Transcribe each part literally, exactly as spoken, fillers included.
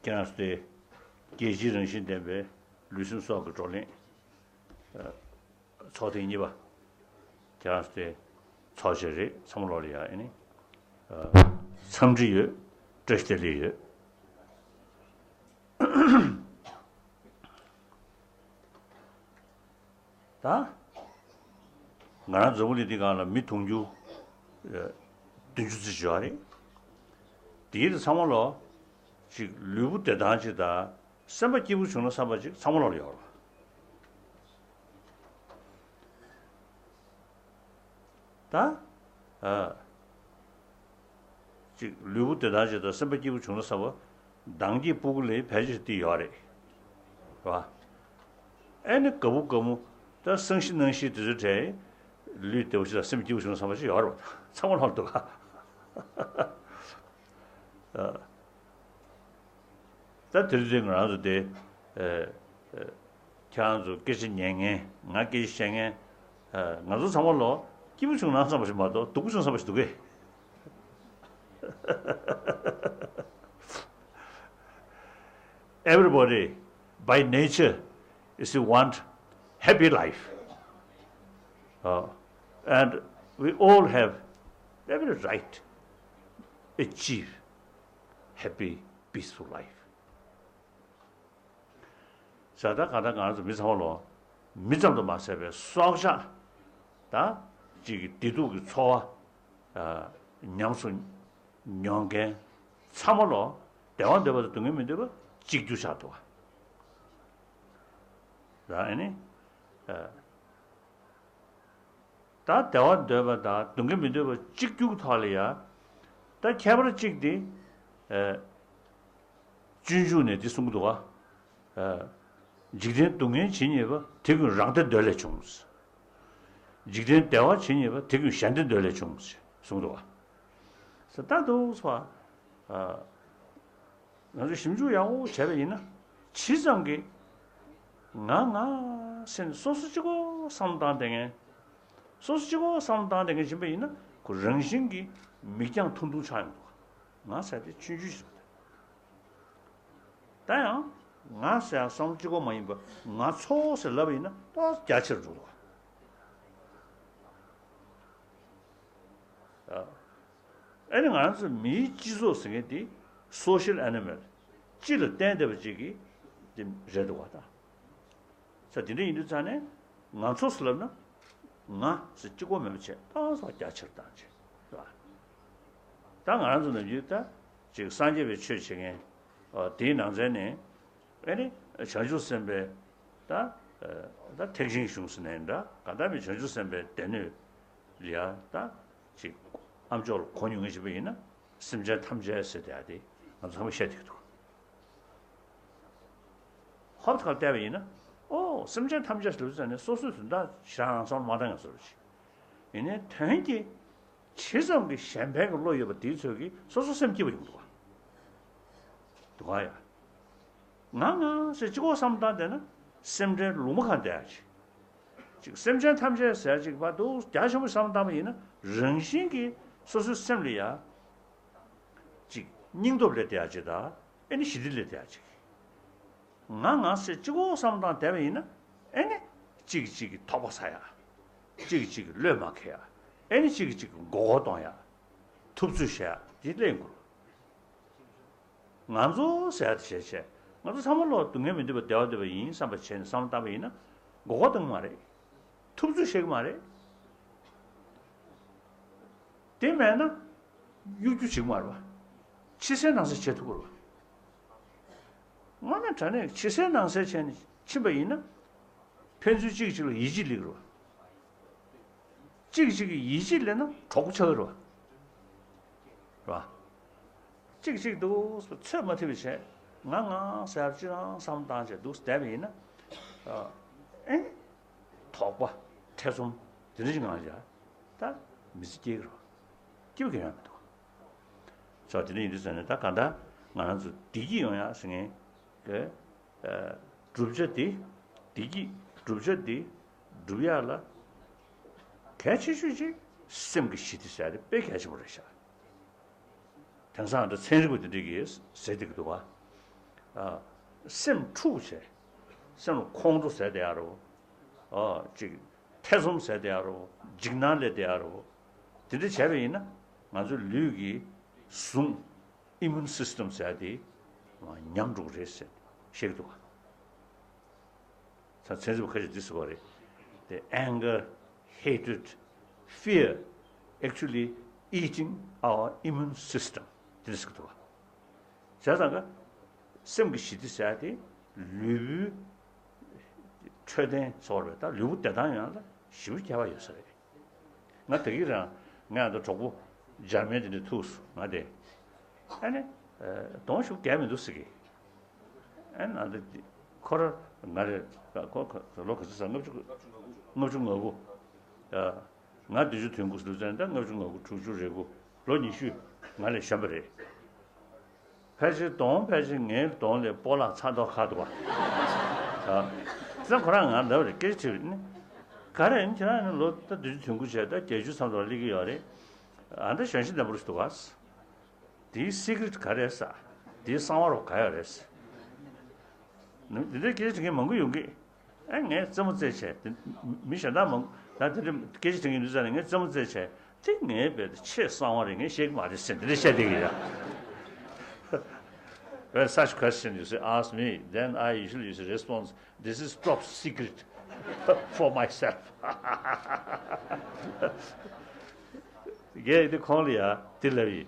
ཁྱེད་རང་ཚོ་དེ་རྒྱལ་སྤྱིའི་རང་བཞིན་ལྡན་པའི་ལུས་སེམས་གསོ་བ་གི་བགྲོ་གླེང་ཚོགས་ཐེངས་གཉིས་པ། ཁྱེད་རང་ཚོ་དེ་ཚོགས་བྱས་རེད། ཚང་མ་ལོག་ལ་ཡ་ཨེ་ནི་འཚམས་འདྲི་ཡོད། བཀྲ་ཤིས་བདེ་ལེགས་ཡོད། ད་ང་རང་འཛམ་བུ་གླིང་འདི་སྒང་ལ་མི་དུང་ཕྱུར་བདུན་ཅུ་ཙམ་ཡོད་རེད། དེའི་ཚང་མ་ལོ་ཅིག་ལུས་པོ་བདེ་ཐང་ཅིག་དང་སེམས་པ་སྐྱིད་པོ་བྱུང་ན་བསམ་པ་ཅིག་ཚང་མ་ལོ་ལ་ཡོད་རེད། ད་ཨ། ཅིག་ལུས་པོ་བདེ་ཐང་ཅིག་དང་སེམས་པ་སྐྱིད་པོ་བྱུང་ན་བསམ་པ་མདང་གི་སྤུ་གུ་ལས་ཕལ་ཆེར་དེ་ཡོད་རེད། རེད་བ། ཨེ་ནི་དགའ་པོ་དགའ་མོ་ད་སང་ཤི་གནངས་ཤི་དེ་ཚོའི་གྲས་ལུས་བདེ་པོ་ཞིག་དང་སེམས་སྐྱིད་པོ་བྱུང་ན་བསམ་པ་ཞིག་ཡོད་རེད་བ། ཚང་མ་ལྷག་འདུག་ག་ཨ། ད་དེ་རིང་ང་རང་ཚོ་དེ་ཨེ་ཨེ་ཁྱེད་རང་ཚོ་སྐད་ཆ་ཉན་མཁན། ང་སྐད་ཆ་བཤད་མཁན། ཨ། ང་ཚོ་ཚང་མ་ལོ་སྐྱིད་པོ་བྱུང་ན་བསམ་པ་ཞིག་མ་གཏོགས་སྡུག་པོ་བྱུང་བསམ་པ་ཞིག་འདུག་གས། Everybody, by nature, is to want happy life. Uh, and we all have every right to achieve happy, peaceful life. ཟ་ད་ག་ད་ང་རང་ཚོ་མི་ཚང་མ་ལོ་མི་ཙམ་དུ་མ་ཟད་པའི་སྲོག་ཆགས་ད་ཅིག་གི་བདེ་སྡུག་གི་འཚོ་བ་ཉམས་སུ་མྱོང་མཁན་ཚང་མ་ལོ་བདེ་བ་འདོད་པ་དང་སྡུག་བསྔལ་མི་འདོད་པ་གཅིག་གྱུར་ཆགས་འདུག་བ། ད་ཨ་ནི་ད་བདེ་བ་འདོད་པ་དང་སྡུག་བསྔལ་མི་འདོད་པ་གཅིག་གྱུར་ཐོག་ལ་ཡ། ད་ཁྱད་པར་གཅིག་དེ་ཨ། སྤྱོད་འཇུག་ནས་འདི་གསུང་གི་འདུག་ག་ཨ། འཇིག་རྟེན་སྡུག་བསྔལ་ཇི་སྙེད་པ། དེ་ཀུན་རང་བདེ་འདོད་ལས་བྱུང་། འཇིག་རྟེན་བདེ་བ་ཇི་སྙེད་པ། དེ་ཀུན་གཞན་བདེ་འདོད་ལས་བྱུང་གསུངས་འདུག་ག་ཟེར་ད་འདུག་སོ། ཨ། ང་ཚོས་ཞིབ་འཇུག་ཡག་པོ་བྱས་པ་ཡིན་ན་ཇི་ཙམ་གྱིས་ང་ང་ཟེར་ནས་སོ་སོ་གཅིག་པོ་བསམ་བློ་བཏང་བསྡད་མཁན། སོ་སོ་གཅིག་པོ་བསམ་བློ་བཏང་བསྡད་མཁན་ཡིན་པ་ཡིན་ན་ཁོ་རང་བཞིན་གྱིས་མིག་རྒྱང་ཐུང་ཐུང་ཆགས་ཡོང་འདུག་ང་ཟེར་དེ་ཆུང་ཆུང་ཞིག་རེད། ད་ཡང་ང་ཟེར་བསམ་བློ་གཅིག་པོ་མ་ཡིན་པ་ང་ཚོ་ཟེར་ལབ་པ་ཡིན་ན་ཏོག་ཙམ་རྒྱ་ཆེར་འགྲོ་འདུག་ཨ། ཨ་ནི་ང་རང་ཚོ་མིའི་སྤྱི་ཚོགས་ཟེར་མཁན་དེ་social animal། སྤྱི་ལ་བརྟེན་བསྡད་པ་ཅིག་གི་དེ་རེད་འདུག་བ་ད། ས་དེ་འདྲ་ཡིན་དུས་ཙང་ནས་ང་ཚོ་ཟེར་ལབ་ན་ང་ཟེར་གཅིག་པོ་མེད་པ་བྱས་ཏང་སོགས་རྒྱ་ཆེར་བཏང་བྱས་རེད་བ། ད་ང་རང་ཚོ་ནམ་རྒྱུན་ད་ཅིག་སངས་རྒྱས་པའི་ཆོས་བྱེད་མཁན་ཨ། དེའི་ནང་ཚན་ནས་ཨ་ནི་བྱང་ཆུབ་སེམས་དཔའི་ད་ད་ཐེག་ཆེན་གཞུང་ཟེར་ནའི་འདྲ་གང་ལྟར་མི་བྱང་ཆུབ་སེམས་དཔའི་སྡེ་སྣོད་ལ་ཡ་ད་ཅིག་ཨ་མཆོག་ལ་གོ་མྱོང་མཁན་ཞིག་པ་ཡིན་ན་སེམས་ཅན་ཐམས་ཅད་ཟེར་བསྡད་ཡ་དེ་ང་ཚོ་ཚང་མས་བཤད་བསྡད་ཀྱི་འདུག་ཧོབ་ཁ་བལྟས་པ་ཡིན་ན། ཨོ། སེམས་ཅན་ཐམས་ཅད་ལུས་ཟེར་ནས་སོ་སོའི་དོན་དག་ཞེ་དྲག་བསམ་བློ་མ་བཏང་ཡང་བཟོ་རེད། ཡིན་ནའི་དོན་གྱིས་ཇི་ཙམ་གྱི་གཞན་ཕན་གྱི་བློ་ཡོད་པ་དེའི་ཚོད་ཀྱིས་སོ་སོ་སེམས་སྐྱིད་པ་ཡོང་འདུག་ག་འདུག་ག་ཡ། ང་ང་ཟེར་གཅིག་པོ་བསམ་བློ་བཏང་བསྡད་ན་སེམས་ཁྲལ་ལུང་པ་གང་བསྡད་ཡ་ཅིག་ཅིག་སེམས་ཅན་ཐམས་ཅད་ཟེར་ཅིག་བར་དུ་རྒྱ་ཆེན་པོ་བསམ་བློ་བཏང་བ་ཡིན་ན་རང་བཞིན་གྱིས་སོ་སོའི་སེམས་ལ་ཡ། ཅིག་སྙིང་སྟོབས་སླེབས་བསྡད་ཡ་ཅིག་དང་ཨེ་ནི་ཞི་བདེ་སླེབས་བསྡད་ཡ་ཅིག་ང་ང་ཟེར་གཅིག་པོ་བསམ་བློ་བཏང་བསྡད་པ་ཡིན་ན་ཨེ་ནི་གཅིག་གིས་གཅིག་གི་དོགས་པ་ཟ་ཡ། གཅིག་གིས་གཅིག་གི་བློས་མ་འཁེལ་ཡ། ཨེ་ནི་གཅིག་གིས་གཅིག་གི་མགོ་སྐོར་གཏོང་ཡ། ཐུབ་ཚོད་བྱེད་ཡ་དེ་སླེབས་ཡོང་གི་རེད། ང་ཚོ་ཟེར་ཡ་དེ་བྱས་བྱས་ང་ཚོ་ཚང་མ་ལོག་སྡུག་བསྔལ་མི་འདོད་པ་བདེ་བ་འདོད་པ་ཡིན་བསམ་པ་བྱས་ནས་བསམ་བློ་བཏང་བ་ཡིན་ན་མགོ་སྐོར་གཏོང་གི་མ་རེད། ཐུབ་ཚོད་བྱེད་ཀྱི་མ་རེད། དེ་མེད་ན་གཡོ་སྒྱུ་བྱེད་ཀྱི་མ་རེད་པ། ཕྱི་གསལ་ནང་གསལ་བྱེད་ཐུབ་ཀྱི་རེད་པ། དངོས་གནས་དྲང་གནས་ཕྱི་གསལ་ནང་གསལ་བྱས་ནས་ཕྱིན་པ་ཡིན་ན། ཕན་ཚུན་གཅིག་གཅིག་ལ་ཡིད་ཆེས་སླེབས་ཀྱི་རེད་པ། གཅིག་གཅིག་གིས་ཡིད་ཆེས་སླེབས་ན་གྲོགས་པོ་ཆགས་ཀྱི་རེད་པ། རེད་པ། གཅིག་གཅིག་ཏུ་ཚོད་མ་ཐིག་པ་བྱས་ང་ང་ཟེར་ཅི་རང་བསམ་བཏང་བྱས་འདུག་བསྡད་པ་ཡིན་ན། ཨེ། དོགས་པ། ཐེ་ཚོམ། དེ་འདྲ་ཞིག་ངང་བཞག་ད་མི་ཚེ་སྐྱེལ་གི་རེད་པ། སྐྱིད་པོ་གང་ཡང་མི་འདུག་ཙང་དེ་འདྲ་ཡིན་དུས་ཙང་ནས་ད་གང་ལྟར་ང་རང་ཚོ་བདེ་སྐྱིད་ཡོང་ཡག་ཟེར་མཁན་གྱི་ཨ་བསྒྲུབ་བྱ་དེ། བདེ་སྐྱིད་བསྒྲུབ་བྱ་དེ་སྒྲུབ་ཡག་ལ་གལ་ཆེ་ཤོས་ཅིག་སེམས་ཀྱི་ཞི་བདེ་ཟེར་ཡག་དེ་དཔེ་གལ་ཆེན་པོ་རེད་ཤག་དེང་སང་འདྲ་ཚན་རིག་པ་དེ་འདྲས་ཀྱིས་ཟེར་བསྡད་ཀྱི་འདུག་བ། ཨ། སེམས་འཁྲུག་བྱས། སེམས་ལ་ཁོང་ཁྲོ་ཟེར་དེ་ཡ་རོ། ཨ། ཅིག་ཐེ་ཚོམ་ཟེར་དེ་ཡ་རོ། འཇིགས་སྣང་སླེབས་དེ་ཡ་རོ། དེ་འདྲ་བྱས་པ་ཡིན་ན་ང་ཚོའི་ལུས་ཀྱི་ཟུངས། Immune system ཟེར་དེ་ཉམས་འགྲོ་གི་རེད་ཟེར་བཤད་ཀྱི་འདུག་ག་ཚ་ཚན་རིག་པ་ཁ་ཤས་འདི་ཟེར་བ་རེད། The anger, hatred, fear actually eating our immune system དེ་འདྲ་ཟེར་གྱི་འདུག་ག་བྱས་ཙང་ཀ་སེམས་ཀྱི་ཞི་བདེ་ཟེར་དེ་ལུས་པོའི་འཕྲོད་བསྟེན་ཚོར་བས་ད་ལུས་པོ་བདེ་ཐང་ཡོང་ཡ་ལ་ཞེ་པོ་ཁྱད་པར་ཡོད་ས་རེད། ང་ད་གིན་རང་ངའི་ཨ་མདོ་གྲོགས་པོ་འཇར་མན་དེ་འདྲ་ཐུག་སོང་ང་དེ། ཨ་ནི། གདོང་ཤུགས་རྒྱག་མི་འདུག་ཟེར་གི་ཨ་ནི་ཨ་མདོ་ཁོ་ར་ང་རེ་ཁོ་ཁོ་ལོ་ག་ཚོད་ཟ་ལྔ་བཅུ་ལྔ་བཅུ་ང་དགུ་ང་བདུན་ཅུ་དོན་དགུ་ཟེར་ལུགས་ཙང་ད་ལྔ་བཅུ་ང་དགུ་དྲུག་ཅུ་རེ་དགུ་ལོ་ཉི་ཤུ་ང་ལས་གཞོན་པ་རེད། ཕལ་ཆེར་གདོང་ཕལ་ཆེར་ངའི་གདོང་ལས་སྤོ་ལགས་ཚ་མདོག་ཁ་འདུག་བ། ད་ཁོ་རང་ང་འདྲ་བ་རེད་སྐད་ཆ་དྲིས་པ་ནི། ག་རེ་ཡིན་ཁྱེད་རང་ནི་ལོ་ད་བདུན་ཅུ་དོན་དགུ་བྱས་ད་བརྒྱད་ཅུ་མཚམས་སུ་སླེབས་ཀྱི་ཡོད་རེད། ཨ་ད་གཞོན་ཤིང་ལྡན་པོ་རེད་འདུག་བ། དེའི་སི་ཀི་རེ་ཊི་ག་རེ་རེད་ཟེར། དེའི་གསང་བ་རོ་ག་ཡོད་རེད་ཟེར། འདི་འདྲའི་སྐད་ཆ་དྲི་མཁན་མང་པོ་ཡོང་གི་ཨེ་ངས་རྩེད་མོ་རྩེད་བྱས་དེ་མི་གཞན་དག་མང་ད་དེ་འདྲ་སྐད་ཆ་དྲི་མཁན་འདུག་ཟེར་ནས་ངས་རྩེད་མོ་རྩེད་བྱས་དེ་ངའི་བས་དེ་ཆེས་གསང་བ་རེད་ངས་བཤད་ཀྱི་མ་རེད་ཟེར་འདི་འདྲ་བཤད་བསྡད་ཀྱི་ཡོད། When such question you say ask me, then I usually use a response, this is top secret for myself. ངས་དེ་ཁོང་ལ་ཡ་དེ་ལབ་ཡིན།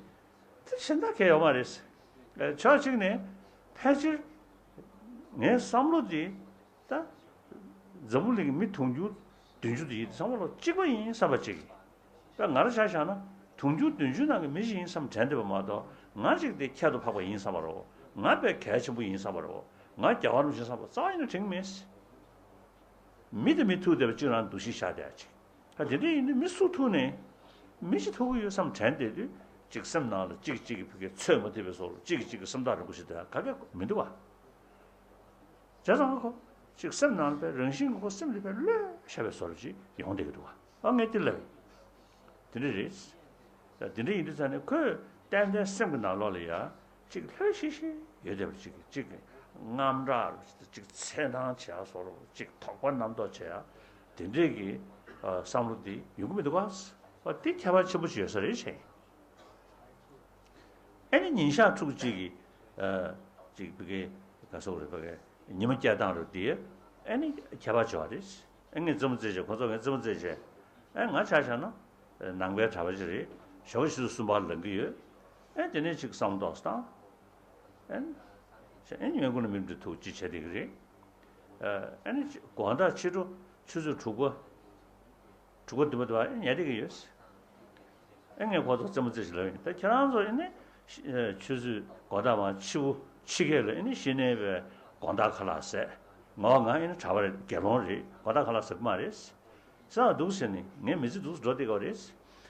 དེ་གཞན་དག་གས་ཡོད་མ་རེད། ཕྱོགས་གཅིག་ནས་ཕལ་ཆེར་ངའི་བསམ་བློ་དེ། ད། འཛམ་བུ་གླིང་གི་མི་དུང་ཕྱུར་བདུན་ཅུ་དེ་ཡིན་བསམ་བློ་གཅིག་པ་ཡིན་བསམ་པ་གཅིག་ད་ང་རང་ཆ་བཞག་ན་དུང་ཕྱུར་བདུན་ཅུ་ནང་གི་མི་ཞིག་ཡིན་བསམ་དྲན་བསྡད་པ་མ་གཏོགས་ང་གཅིག་དེ་ཁྱད་དུ་འཕགས་པ་ཡིན་བསམ་པ་རེད། ང་དཔེ་གལ་ཆེན་པོ་ཡིན་བསམ་པ་རེད། ང་རྒྱལ་བ་རིན་པོ་ཆེ་བསམ་པ་རྩ་བ་ཉིད་ནས་དྲན་གྱི་མེད། མི་དང་མི་ཐུག་བསྡད་པ་གཅིག་རང་འདུ་ཤེས་བཞག་བསྡད་ཡ་གཅིག་ད་དེ་འདྲ་ཡིན་དུས་མི་སུ་ཐུག་ནས་མི་ཞིག་ཐུག་གི་ཡོད་བསམ་དྲན་བསྡད་དུས་གཅིག་སེམས་ནང་ལ་གཅིག་གཅིག་གི་ཕ་གིའི་ཚོད་མ་ཐིག་པའི་བཟོ་འདྲ་གཅིག་གཅིག་གི་སེམས་ཐག་རིང་པོ་ཞིག་བསྡད་ཡ་ག་གེ་མི་འདུག་བ། བྱས་ཙང་ཁོ། ཅིག་སེམས་ནང་ལ་པའི་རང་བཞིན་གྱི་ཁོ་སེམས་ལ་པའི་བློས་བྱས་པའི་བཟོ་འདྲ་ཅིག་ཡོང་བསྡད་ཀྱི་འདུག་བ། ཨ་ངས་འདི་ལབ་ཡིན། དེ་འདྲ་རེད། དེ་འདྲ་ཡིན་དུས་ཙང་ནས་ཁོས་ཏན་ཏན་སེམས་ཀྱི་ནང་ལོགས་ལ་ཡ། ཅིག་ལྷོད་ཤིག་ཤིག་ཡོད་བསྡད་པ་ཅིག་ཅིག་དངངས་སྐྲག་ཅིག་འཚེར་སྣང་བྱེད་ཡ་བཟོ་འདྲ་ཅིག་དོགས་པ་རྣམ་རྟོག་བྱེད་ཡ། དེ་འདྲས་ཀྱི་བསམ་བློ་འདི་ཡོང་གི་མི་འདུག་ག་ཨ་འདི་ཁྱད་པར་ཆེན་པོ་ཅིག་ཡོད་ས་རེད་བྱས། ཨ་ནི་ཉིན་ཞག་ཕྲུགས་གཅིག་གི་ཨ་ཅིག་ཕ་གི་ག་སོག་རེད་ཕ་གི་ཉི་མ་སྐྱེལ་སྟངས་རེད་དེ་ཨ་ནི་ཁྱད་པར་ཆེ་བ་རེད། ཨ་ངས་རྩེད་མོ་རྩེད་བྱས་ཁོ་ཚོ་ངས་རྩེད་མོ་རྩེད་བྱས་ཨ་ང་ཆ་བཞག་ན་ནང་པའི་གྲྭ་པ་ཅིག་རེད། ཞོགས་ཀྱི་ཆུ་ཚོད་གསུམ་པར་ལངས་ཀྱི་ཡོད། ཨ་དེ་ནས་ཅིག་བསམ་བློ་ཏོག་ཙམ་བཏང་། ཨ་ནི་ཨ་ནི་ཉིན་གུང་ལ་མི་འདྲ་ཐུག་ཅིག་བྱས་བསྡད་ཀྱི་རེད། ཨ་ནི་དགོང་དག་ཕྱི་དྲོ་ཆུ་ཚོད་དྲུག་པ། དྲུག་པ་བདུན་པ་དུ་བ་ཉལ་བསྡད་ཀྱི་ཡོད། ཨེ་ངས་ཁོ་ཚོ་རྩེད་མོ་རྩེ་ཞིག་ལབ་ཡིན་ད་ཁྱེད་རང་ཚོ་ཨེ་ནི་ཆུ་ཚོད་དགོང་དག་མ་ཕྱི་པོ་ཕྱི་རྒྱལ་ལ་ཨེ་ནི་ཕྱི་ནས་པའི་དགོང་དག་ཁ་ལག་ཟས། ང་ང་ཨེ་ནི་གྲྭ་པ་རེད་དགེ་སློང་རེད་དགོང་དག་ཁ་ལག་ཟ་གི་མ་རེད། ཟ་འདུག་ཟེར་ནི་ངས་མི་ཚེ་འདུག་འགྲོ་བསྡད་ཀྱི་རེད།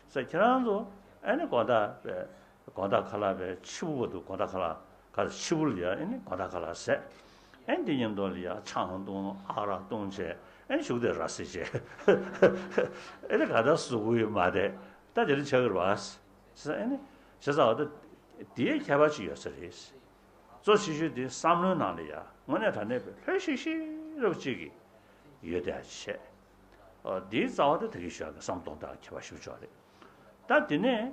ཟ་ཁྱེད་རང་ཚོ་ཨེ་ནི་དགོང་དག་པའི་དགོང་དག་ཁ་ལག་པའི་ཕྱི་པོ་བ་འདུག་དགོང་དག་ཁ་ལག་ག་ཕྱི་པོ་ལ་ཡ་ཨེ་ནི་དགོང་དག་ཁ་ལག་ཟས། ཨེ་འདི་མཉམ་དུ་ལ་ཡ་ཆང་བཏུང་ཨ་རག་བཏུང་བྱས་ཨེ་ཞུགས་དེ་ར་སི་བྱས། ཨེ་ད་ག་ད་གཟུགས་པོ་ཡོད་མ་རེད་ད་དེ་རིང་ཆགས་ཀྱི་རེད་བ། ཟེར་ཨེ་ནི་བྱས་ཙང་ད་དེའི་ཁྱད་པར་ཅིག་ཡོད་ས་རེད། གཙོ་ཆེ་ཤོས་དེ་བསམ་བློའི་ནང་ལ་ཡ་དངོས་གནས་དྲང་གནས་པའི་ལྷོད་ཤིག་ཤིག་རབ་ཅིག་གི་ཡོད་དེ་བྱས། ཨ་དེའི་རྩ་བ་དེ་ད་གིན་ཞུས་ཀྱི་བསམ་གཏོང་སྟངས་ཁྱད་པར་ཞེ་པོ་ཅིག་རེད། ད་དེ་ནས་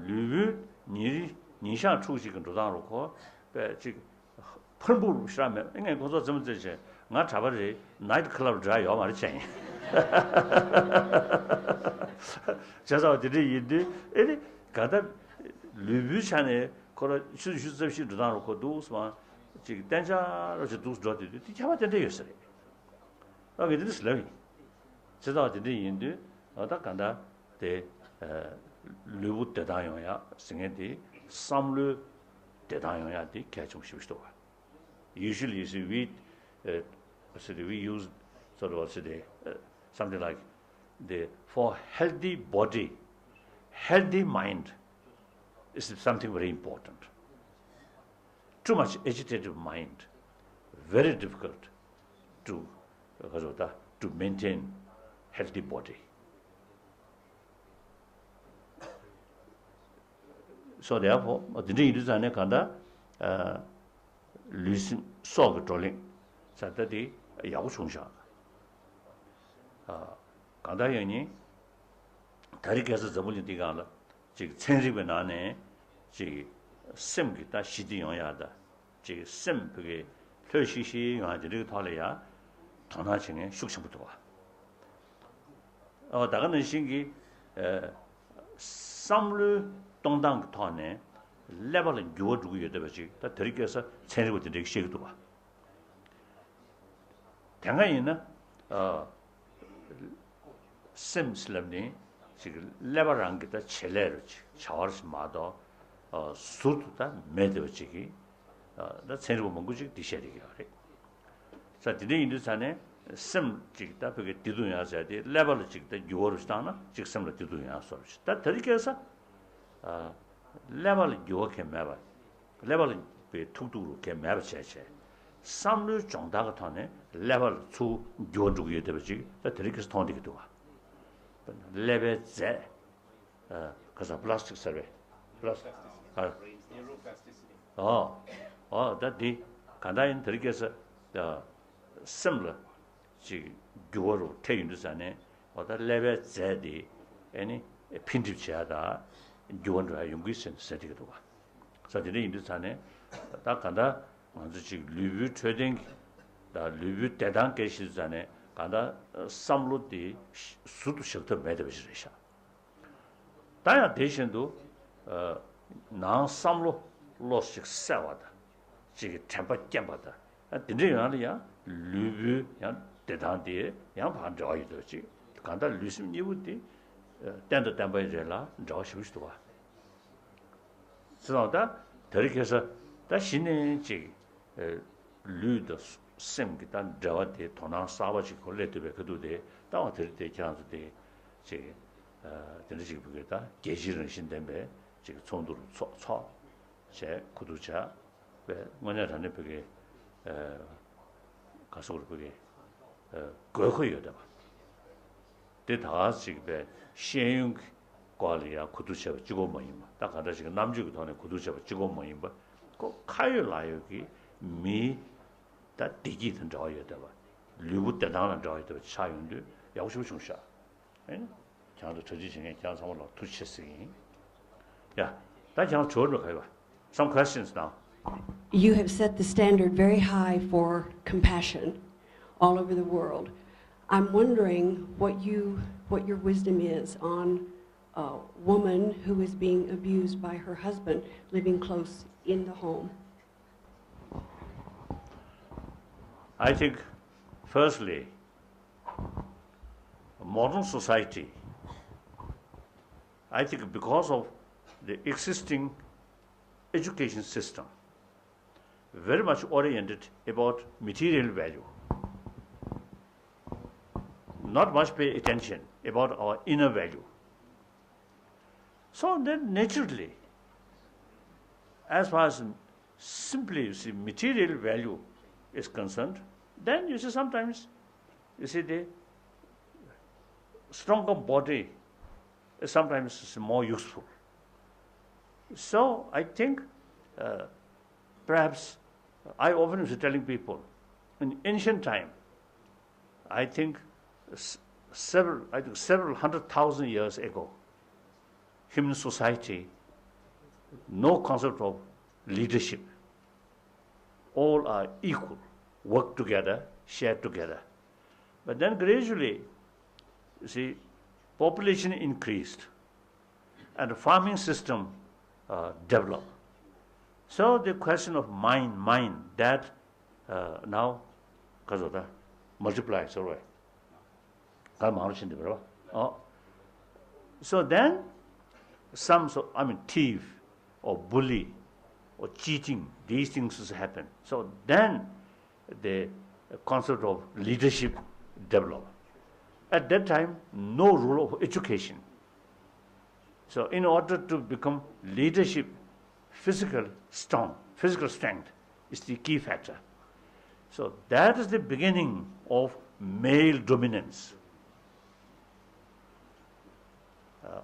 ལུས་པོའི་ཉིན་རེ་ཉིན་ཞག་ཕྲུགས་གཅིག་གི་འགྲོ་སྟངས་རུ་ཁོ་པས་ཅིག་ཕུར་འབུར་ཤ་མེད་ཨེ་ངས་ཁོ་ཚོ་རྩེད་མོ་རྩེད་བྱས་ང་གྲྭ་པ་རེད་ནའི་ཊི་ཀ་ལབ་འདྲ་ཡོད་མ་རེད་ཅན་ཡིན། བྱས་ཙང་དེ་འདྲ་ཡིན་དུས་ཨེ་ནི་ག་ད་ལུས་པོའི་ཆ་ནས་ཁོ་ར་ཆུ་ཚོད་བཞི་རྩ་བཞི་འགྲོ་སྟངས་རུ་ཁོ་འདུག་སེ་མ་ཅིག་གཏན་འཇགས་ར་ཅིག་འདུག་འགྲོ་དེ་དུས་དེ་ཁྱད་པར་ཏན་ཏན་ཡོད་ས་རེད། ཨ་གི་དེ་འདྲ་ཞིག་ལབ་ཡིན། བྱས་ཙང་དེ་འདྲ་ཡིན་དུས་ཨ་ད་ག་འདྲ་དེ་ལུས་པོ་བདེ་ཐང་ཡོང་ཡ་ཟེར་མཁན་དེ་བསམ་བློའི་བདེ་ཐང་ཡོང་ཡ་དེ་གལ་ཆེན་པོ་ཞེ་པོ་ཞིག་འདུག་བ། Usually you see we uh, say that we use sort of say the, uh, something like the for healthy body, healthy mind is something very important. Too much agitated mind, very difficult to, to maintain healthy body. So therefore དེ་འདྲ་ཡིན་དུས་ཙང་ནས་གང་ལྟར་ཨ་ ལུས་སེམས་སྲོག་གི་བགྲོ་གླེང་ཟེར་ད་དེ་ཡག་པོ་བྱུང་ཤག་ཨ། གང་ལྟར་ཡང་ནི་ད་རེས་ཁ་སང་འཛམ་བུ་གླིང་འདི་སྒང་ལ་ཅིག་ཚན་རིག་པའི་ནང་ནས་ཅིག་སེམས་ཀྱི་ད་ཞི་བདེ་ཡོང་ཡག་ད། ཅིག་སེམས་ཕ་གི་ལྷོད་ཤིག་ཤིག་ཡོང་ཡ་དེ་འདྲའི་ཐོག་ལ་ཡ་དོ་སྣང་བྱེད་མཁན་ཤུགས་ཆེན་པོ་འདུག་བ། ཨོ་ད་ག་ནང་བཞིན་གྱི་ཨ། བསམ་བློའི་གཏོང་སྟངས་ཀྱི་ཐོག་ནས་ཀླད་པ་ལ་འགྱུར་བ་འགྲོ་གི་ཡོད་བསྡད་པ་ཅིག་ད་དེ་རིང་ཁ་སང་ཚན་རིག་པ་དེ་འདྲས་བཤད་ཀྱི་འདུག་བ། དེ་སྔ་ཡིན་ན་ཨ། སེམས་ལབ་ནི་ཅིག་ཀླད་པ་རང་གི་ད་བྱེད་ལས་རུ་ཅིག་བྱ་བ་རུ་ཅིག་མ་གཏོགས་ཨ། ཟུར་དུ་ད་མེད་བསྡད་པ་ཅིག་གིས་ཨ། ད་ཚན་རིག་པ་མང་པོ་ཅིག་འདི་བཤད་བསྡད་ཀྱི་ཡོད་རེད། ས་དེ་འདྲ་ཡིན་དུས་ཙང་ནས་སེམས་ཅིག་ད་ཕ་གི་བདེ་སྡུག་ཡོང་ས་དེ་ཀླད་པ་ལ་ཅིག་ད་འགྱུར་བ་རུ་ཅིག་བཏང་ན་ཅིག་སེམས་ལ་བདེ་སྡུག་ཡོང་ས་རུ་ཅིག་ད་དེ་རིང་ཁ་སང་ཨ། ཀླད་པ་ལ་འགྱུར་བ་གང་ཡང་མེད་པ། ཀླད་པ་ལ་པའི་ཐུག་ཐུག་རུ་གང་ཡང་མེད་པ་བྱས་བྱས། བསམ་བློའི་སྦྱོང་བརྡར་གྱི་ཐོག་ནས་ཀླད་པ་ལ་ཚུར་འགྱུར་བ་འགྲོ་གི་ཡོད་བསྡད་པ་ཅིག་ད་དེ་རིང་ཁ་སང་མཐོང་བསྡད་ཀྱི་འདུག་བ། ཀླད་པའི་རྫས། ཨ། ག་ས་པ་ལ་སི་ཊིག་ཟེར་བས། པ་ལ་སི་ཊིག་ཨ། ཨོ། ཨོ་ད་འདི་ག་འདྲ་ཡིན་དེ་རིང་ཁ་སང་ཨ། སེམས་ལ་ཅིག་འགྱུར་བ་རུ་འཕྲད་ཡོང་དུས་ཙང་ནས་ཨོ་ད་ཀླད་པའི་རྫས་དེ་ཨེ་ནི་འཕེལ་འགྲིབ་བྱེད་ཡ་ད་འགྱུར་བ་འགྲོ་ཡ་ཡོང་གི་ཟེར་ཟེར་བསྡད་ཀྱི་འདུག་བ། ས་དེ་འདྲ་ཡིན་དུས་ཙང་ནས་ད་ག་འདྲ་ང་ཚོ་ཅིག་ལུས་པོའི་འཕྲོད་བསྟེན་གྱི་ད་ལུས་པོའི་བདེ་ཐང་སྐད་བཤད་དུས་ཙང་ནས་ག་འདྲ་བསམ་བློ་དེ་ཟུར་དུ་བཞག་ཐབས་མེད་བསྡད་པ་ཞིག་རེད་ཤག་ད་ཡང་དེ་བཞིན་དུ་ཨ། ནང་བསམ་བློ་བློ་ཞིག་གསལ་བ་དང་ཅིག་གི་དྲན་པ་སྐྱེན་པ་དང་ཨ། དེ་འདྲའི་ཡང་ལ་ཡང་ལུས་པོའི་ཡང་བདེ་ཐང་དེ་ཡང་ཕར་འབྲེལ་བ་ཡོད་འདུག་ཅིག་གང་ལྟར་ལུས་སེམས་གཉིས་པོ་དེ་ཨ། བརྟན་དང་བརྟན་པ་ཡི་རེད་ལ་འབྲེལ་བ་ཞེ་པོ་ཞིག་འདུག་བ། ཟེར་ཙང་ད་དེ་རིང་ཁ་སང་ད་གཞི་ནས་ཅིག་ཨ། ལུས་དང་སེམས་ཀྱི་ད་འབྲེལ་བ་དེ་དོ་སྣང་གསར་པ་ཅིག་གོ་སླེབས་ཐུབ་པའི་ཁ་ཐུག་དེ་ད་བ་དེ་རིང་དེ་ཁྱེད་རང་ཚོ་དེ་ཅིག་ཨ། དེ་འདྲ་ཅིག་བུ་གི་ད་རྒྱལ་སྤྱིའི་རང་བཞིན་ལྡན་པའི་ཅིག་ཚོགས་འདུ་རུ་ཚོགས་ཚོགས་བྱས་ཁུ་བསྡུ་བྱས་པའི་དངོས་གནས་དྲང་གནས་བུ་གི་ཨ། ག་སོག་རུ་བུ་གི་ཨ། དགོས་མཁོ་ཡོད་བསྡད་པ། དེ་ད་ག་ཅིག་པའི་ཤེས་ཡོན་གྱི་སྐོར་ལ་ཡང་གོ་བསྡུར་བྱས་པ་གཅིག་པོ་མ་ཡིན་པ། ད་ག་འདྲ་ཞིག་རྣམ་དཔྱོད་ཀྱི་ཐོག་ནས་གོ་བསྡུར་བྱས་པ་གཅིག་པོ་མ་ཡིན་པ། ཁོ་ཁ་ཡོད་ལག་ཡོད་ཀྱི་མིའི་ད་བདེ་སྐྱིད་དང་འབྲེལ་བ་ཡོད་བསྡད་པ། ལུས་པོ་བདེ་ཐང་དང་འབྲེལ་བ་ཡོད་བསྡད་པ་ཆགས་ཡོང་དུས་ཡག་པོ་ཞེ་པོ་བྱུང་ཤག་ཨེ་ནི་ཁྱེད་རང་ཚོ་གྲ་སྒྲིག་བྱེད་མཁན་ཁྱེད་རང་ཚང་མ་ལ་ཐུགས་རྗེ་ཆེ་ཟེར་གྱི་ཡིན། ཡ། ད་ཁྱེད་རང་ཚོ་འགྲོ་ག་ཡོད་པ། Some questions now. You have set the standard very high for compassion all over the world. I'm wondering what you, what your wisdom is on a woman who is being abused by her husband living close in the home. I think, firstly, modern society, I think because of the existing education system, very much oriented about material value, not much pay attention about our inner value. So then naturally, as far as simply, you see, material value is concerned, then you see sometimes, you see, the stronger body is sometimes more useful. So I think, uh, perhaps I often was telling people, in ancient time, I think s- several, I think several hundred thousand years ago, human society, no concept of leadership. All are equal, work together, share together. But then gradually, you see, population increased and farming system uh, developed. So the question of mine, mine, that uh, now, multiply, sorry. ག་མང་རུ་ཕྱིན་འདུག་བ། ཨོ། So then, some, so, I mean, thief or bully or cheating, these things happen. So then, the concept of leadership developed. At that time, no role of education. So, in order to become leadership, physical strong, physical strength is the key factor. So, that is the beginning of male dominance. Uh,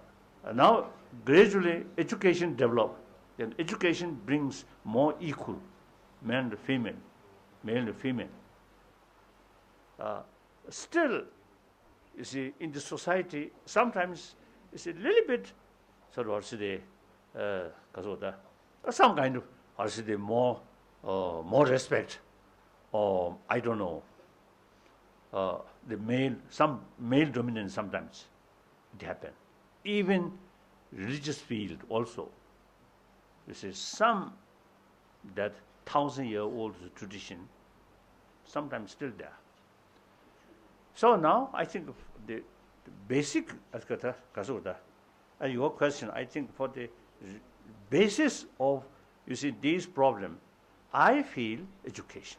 now, gradually, education developed, and education brings more equal men and female, male and female. Uh, still, you see, in the society, sometimes it's a little bit sort of, what should they, uh, some kind of, what should they, more, uh, more respect, or I don't know, uh, the male, some male dominance sometimes it happen. Even religious field also, you see, some that thousand year old tradition sometimes still there. So now I think the, the basic, as ka ta, ka su ta, and your question, I think for the basis of, you see, these problem, I feel education.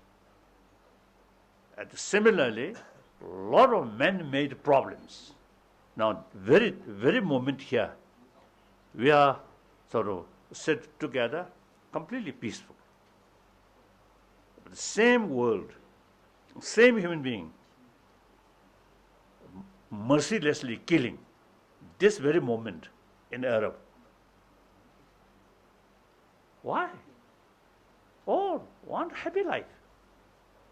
And similarly, lot of man-made problems. Now, very, very moment here, we are sort of sit together, completely peaceful. But the same world, same human being, mercilessly killing this very moment in Arab. Why? All want happy life.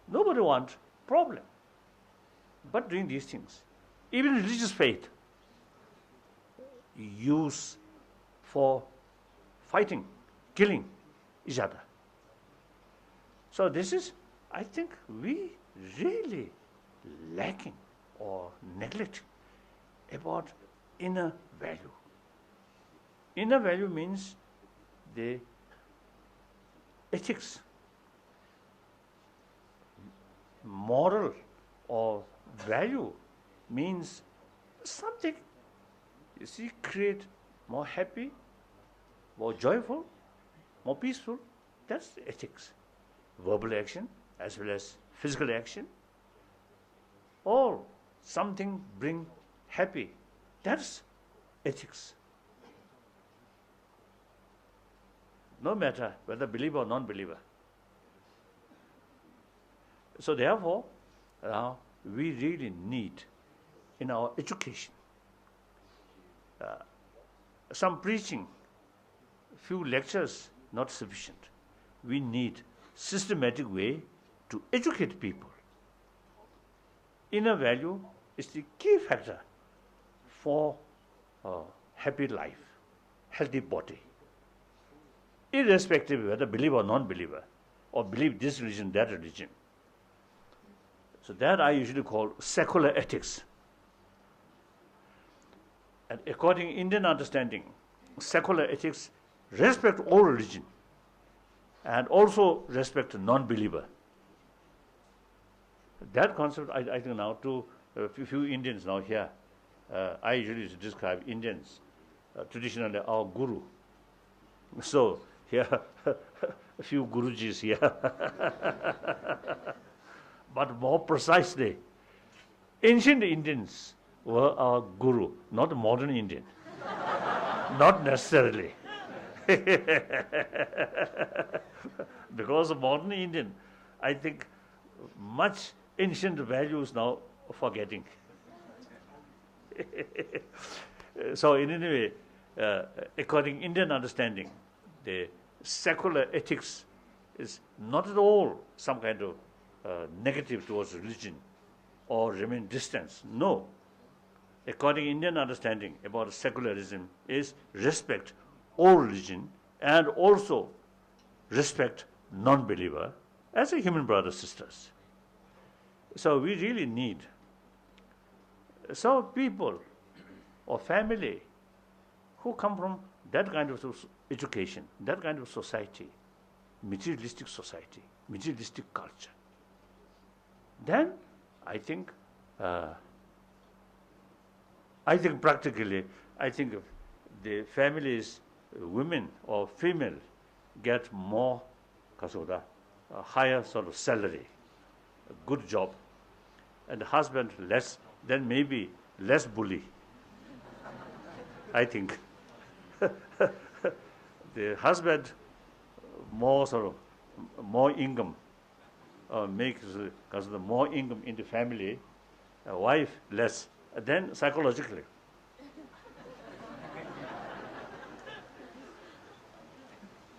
Nobody want problem. But doing these things, even religious faith, use for fighting, killing each other. So this is, I think, we really lacking or neglect about inner value. Inner value means the ethics, moral or value means something, you see, create more happy, more joyful, more peaceful. That's the ethics. Verbal action as well as physical action. All something bring happy. That's ethics. No matter whether believer or non-believer. So therefore, uh, we really need in our education, uh, some preaching, few lectures not sufficient. We need systematic way to educate people. Inner value is the key factor for a happy life, healthy body, irrespective whether believer or non-believer, or believe this religion, that religion. So that I usually call secular ethics. And according Indian understanding, secular ethics respect all religion and also respect non-believer. That concept, I, I think now to a few, few Indians now here, uh, I usually describe Indians, uh, traditionally our guru. So here, a few gurujis here. But more precisely, ancient Indians were our guru, not modern Indian. Not necessarily. Because modern Indian, I think, much ancient values now forgetting. So in any way, uh, according Indian understanding, the secular ethics is not at all some kind of, uh, negative towards religion or remain distance. No. According Indian understanding about secularism is respect all religion and also respect non-believer as a human brother sisters. So we really need, so people or family who come from that kind of soc- education, that kind of society, materialistic society, materialistic culture, then I think, uh, I think practically, I think the families, women or female, get more, ka so da, a higher sort of salary, a good job, and the husband less, then maybe less bully. I think the husband more sort of more income, uh, makes, uh, 'cause the more income in the family, a wife less. Then psychologically,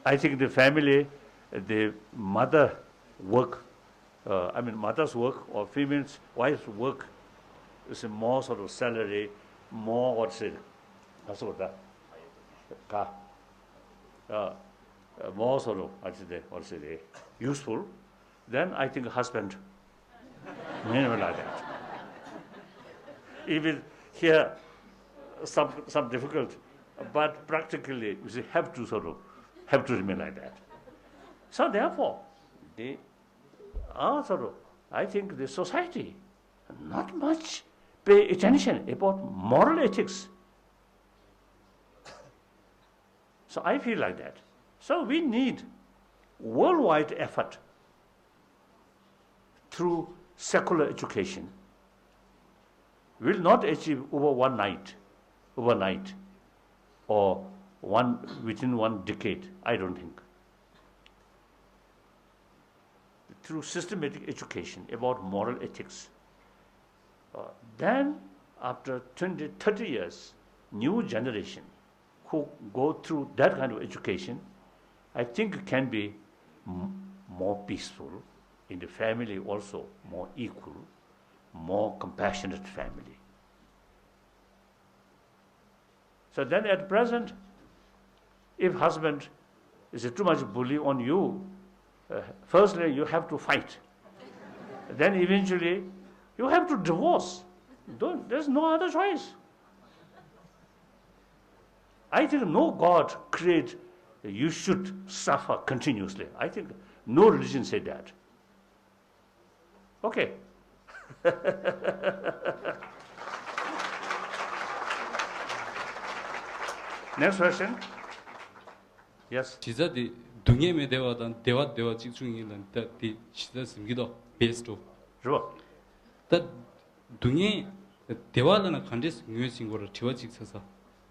I think the family The mother work, uh, I mean, mother's work or female's, wife's work is a more sort of salary, more what say, that's what that, ka, uh, uh, more sort of, what say, what say, useful, then I think husband, maybe like that. Even here, some, some difficult, but practically, you see, have to sort of, have to remain like that. So therefore, the answer, I think the society not much pay attention about moral ethics. So I feel like that. So we need worldwide effort through secular education. Will not achieve over one night, overnight, or one, within one decade, I don't think. Through systematic education about moral ethics. Uh, then, after twenty, thirty years, new generation who go through that kind of education, I think can be m-, more peaceful in the family, also more equal, more compassionate family. So then at present, if husband is too much bully on you, uh, firstly you have to fight. Then eventually you have to divorce. Don't, there's no other choice. I think no God create you should suffer continuously. I think no religion said that. Okay. Next question. Yes. གཞི་རྩ་དེ་སྡུག་བསྔལ་མེད་བདེ་བ་དང་བདེ་བ་བདེ་བ་གཅིག་མཚུངས་ཡིན་ལ་ད་དེ་གཞི་རྩ་ཟིན་གྱི་འདུག base to རེད་པ། ད་སྡུག་བསྔལ་བདེ་བ་ལ་ན་ག་འདྲས་ངོས་ཟིན་དགོས་ར་དྲི་བ་གཅིག་ཚ་ཚ་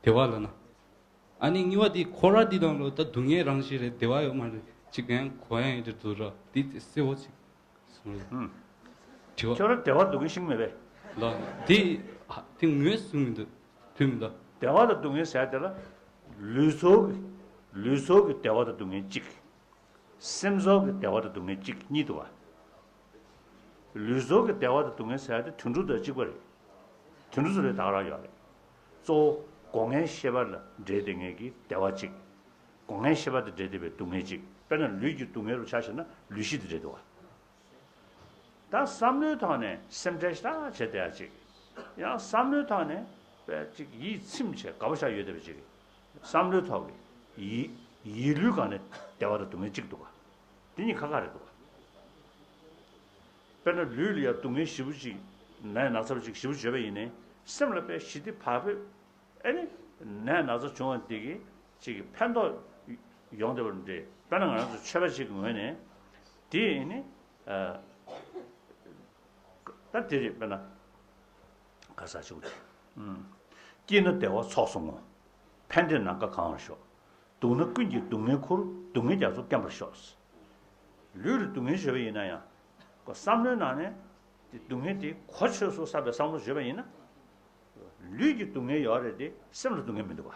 བདེ་བ་ལ་ན། ཨ་ནི་གཉིས་པ་དེ་ཁོ་ར་འདི་དང་ལོ་ད་སྡུག་བསྔལ་རང་བཞིན་རེད་བདེ་བ་ཡོད་མ་རེད་ཅིག་ཡང་གོ་ཡང་ཡིན་དུ་འདུག་ར་འདི་གསལ་བོ་ཅིག་གསུང་རེད། ཨུམ། དྲི་བ། ཁྱོད་ར་བདེ་བ་སྡུག་བསྔལ་ཤེས་མེད་པས། ལ་དེ་དེ་ངོས་བཟུང་མི་འདུག་དུས་མི་འདུག་བདེ་བ་དང་སྡུག་བསྔལ་ཟེར་དེ་ལ་ལུས་སྲོག་གི་ལུས་སྲོག་གི་བདེ་བ་དང་སྡུག་བསྔལ་གཅིག་སེམས་ཚོར་གྱི་བདེ་བ་དང་སྡུག་བསྔལ་གཅིག་གཉིས་འདུག་བ། ལུས་ཚོར་གྱི་བདེ་བ་དང་སྡུག་བསྔལ་ཟེར་ཡ་དེ་དུད་འགྲོ་དང་གཅིག་པ་རེད། དུད་འགྲོ་ཚོ་ལས་ད་ག་རང་ཡོད་རེད། གཙོ་བོ་སྒོ་ལྔའི་ཤེས་པ་ལ་འབྲེལ་བསྡད་མཁན་གྱི་བདེ་བ་གཅིག་སྒོ་ལྔའི་ཤེས་པ་དང་འབྲེལ་བསྡད་པའི་སྡུག་བསྔལ་གཅིག་དཔེར་ན་ལུས་ཀྱི་སྡུག་བསྔལ་རུ་ཆ་བཞག་ན་ལུས་ཤི་དེ་འདྲ་འདུག་བ། ད་བསམ་བློའི་ཐོག་ནས་སེམས་ཁྲལ་ཞེ་དྲག་བྱེད་བསྡད་ཡ་གཅིག་ཡང་བསམ་བློའི་ཐོག་ནས་དཔེ་གཅིག་ཡིད་ཚིམ་བྱས་དགའ་པོ་ཆགས་ཡོད་བསྡད་པ་གཅིག་བསམ་བློའི་ཐོག་གི་ཡིད་ཡིད་ལུས་སྒང་ནས་བདེ་བ་དང་སྡུག་བསྔལ་གཅིག་འདུག་ག་དེ་གཉིས་ཁ་ཁ་རེད་འདུག་ག་དཔེར་ན་ལུས་ལ་ཡང་སྡུག་བསྔལ་ཞེ་པོ་ཅིག་ནད་ན་ཚ་པོ་ཅིག་ཞེ་པོ་བྱོས་པ་ཡིན་ནའི་སེམས་ལ་དཔེ་ཞི་བདེ་བག་ཕེབས། ཨེ་ནི་ནད་ན་ཚ་བྱུང་བ་འདི་གིས་ཅིག་གི་ཕན་ཐོགས་ཡོང་བསྡད་པ་འདྲ། དཔེར་ན་ང་རང་ཚོ་ཆོས་པ་ཅིག་གི་ངོས་ནས་དེ་ཨེ་ནི་ཨ་ད་དེ་རེད། དཔེར་ན་ག་ས་ཅིག་ཨུམ། སྐྱིད་ན་བདེ་བ་ཚོགས་སུ་བསྔོ། ཕན་བདེས་ནམ་མཁའ་གང་བར་ཤོག་སྡུག་ན་ཀུན་གྱིས་སྡུག་བསྔལ་ཁུར། སྡུག་བསྔལ་རྒྱ་མཚོ་སྐེམ་པར་ཤོག་ལུས་ལ་སྡུག་བསྔལ་བྱོས་པ་ཡིན་ན་ཡང་། ཁོ་བསམ་བློའི་ནང་ནས་དེ་སྡུག་བསྔལ་དེ་གོ་ཆོད་སོང་བསམ་པའི་བསམ་བློ་བྱོས་པ་ཡིན་ན། ལུས་ཀྱི་སྡུག་བསྔལ་ཡོད་རེད་དེ་སེམས་ལ་སྡུག་བསྔལ་མི་འདུག་ག་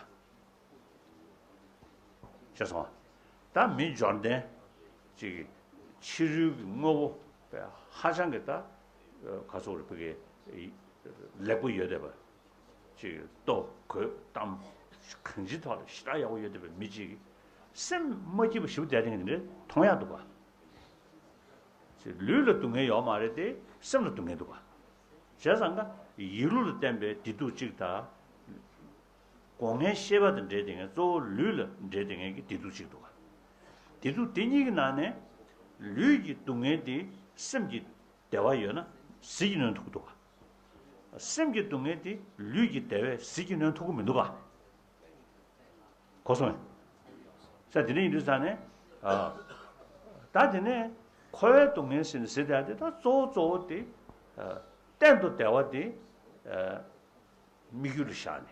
ཤེས་སོང་ང་། ད་མི་འབྱོར་ལྡན་ཅིག་གི་ཕྱི་རོལ་གྱི་དངོས་པོ་དཔེ་ཧ་ཅང་གི་ད་ག་ཚོད་རེད་ཕ་གི་ལེགས་པོ་ཡོད་བསྡད་པ། ཅིག་ལྟོ་གོས་གཏམ་གང་ཅིའི་ཐོག་ལ་ཞེ་དྲག་ཡག་པོ་ཡོད་བསྡད་པའི་མི་ཅིག་གིས་སེམས་མ་སྐྱིད་པ་ཞེ་པོ་བསྡད་དེ་འདི་འདྲ་མཐོང་ཡག་འདུག་ག་ཅིག་ལུས་ལ་སྡུག་བསྔལ་ཡོད་མ་རེད་དེ་སེམས་ལ་སྡུག་བསྔལ་འདུག་ག་བྱས་ཙང་ཀ་ཡིད་བློ་ལ་བརྟེན་པའི་བདེ་སྡུག་ཅིག་དང་། སྒོ་ལྔའི་ཤེས་པ་དང་འབྲེལ་བསྡད་མཁན་གཙོ་བོ་ལུས་ལ་འབྲེལ་བསྡད་མཁན་གྱི་བདེ་སྡུག་ཅིག་འདུག་ག་བདེ་སྡུག་དེ་གཉིས་ཀྱི་ནང་ནས་ལུས་ཀྱི་སྡུག་བསྔལ་དེ་སེམས་ཀྱི་བདེ་བ་ཡོད་ན་ཟིལ་གྱིས་གནོན་ཐུབ་ཀྱི་འདུག་ག་སེམས་ཀྱི་སྡུག་བསྔལ་དེ་ལུས་ཀྱི་བདེ་བས་ཟིལ་གྱིས་གནོན་ཐུབ་ཀྱི་མི་འདུག་ག་གོ་སོང་ངས། ས་དེ་འདྲ་ཡིན་དུས་ཙང་ནས། ཨ། ད་དེ་ནས་འཁོར་བའི་སྡུག་བསྔལ་ཟེར་ནས་ཟེར་བསྡད་དེ་ད་གཙོ་བོ་གཙོ་བོ་དེ། ཨ། གཏན་དུ་བདེ་བ་དེ། ཨ། དམིགས་ཡུལ་ལ་བཞག་ནས།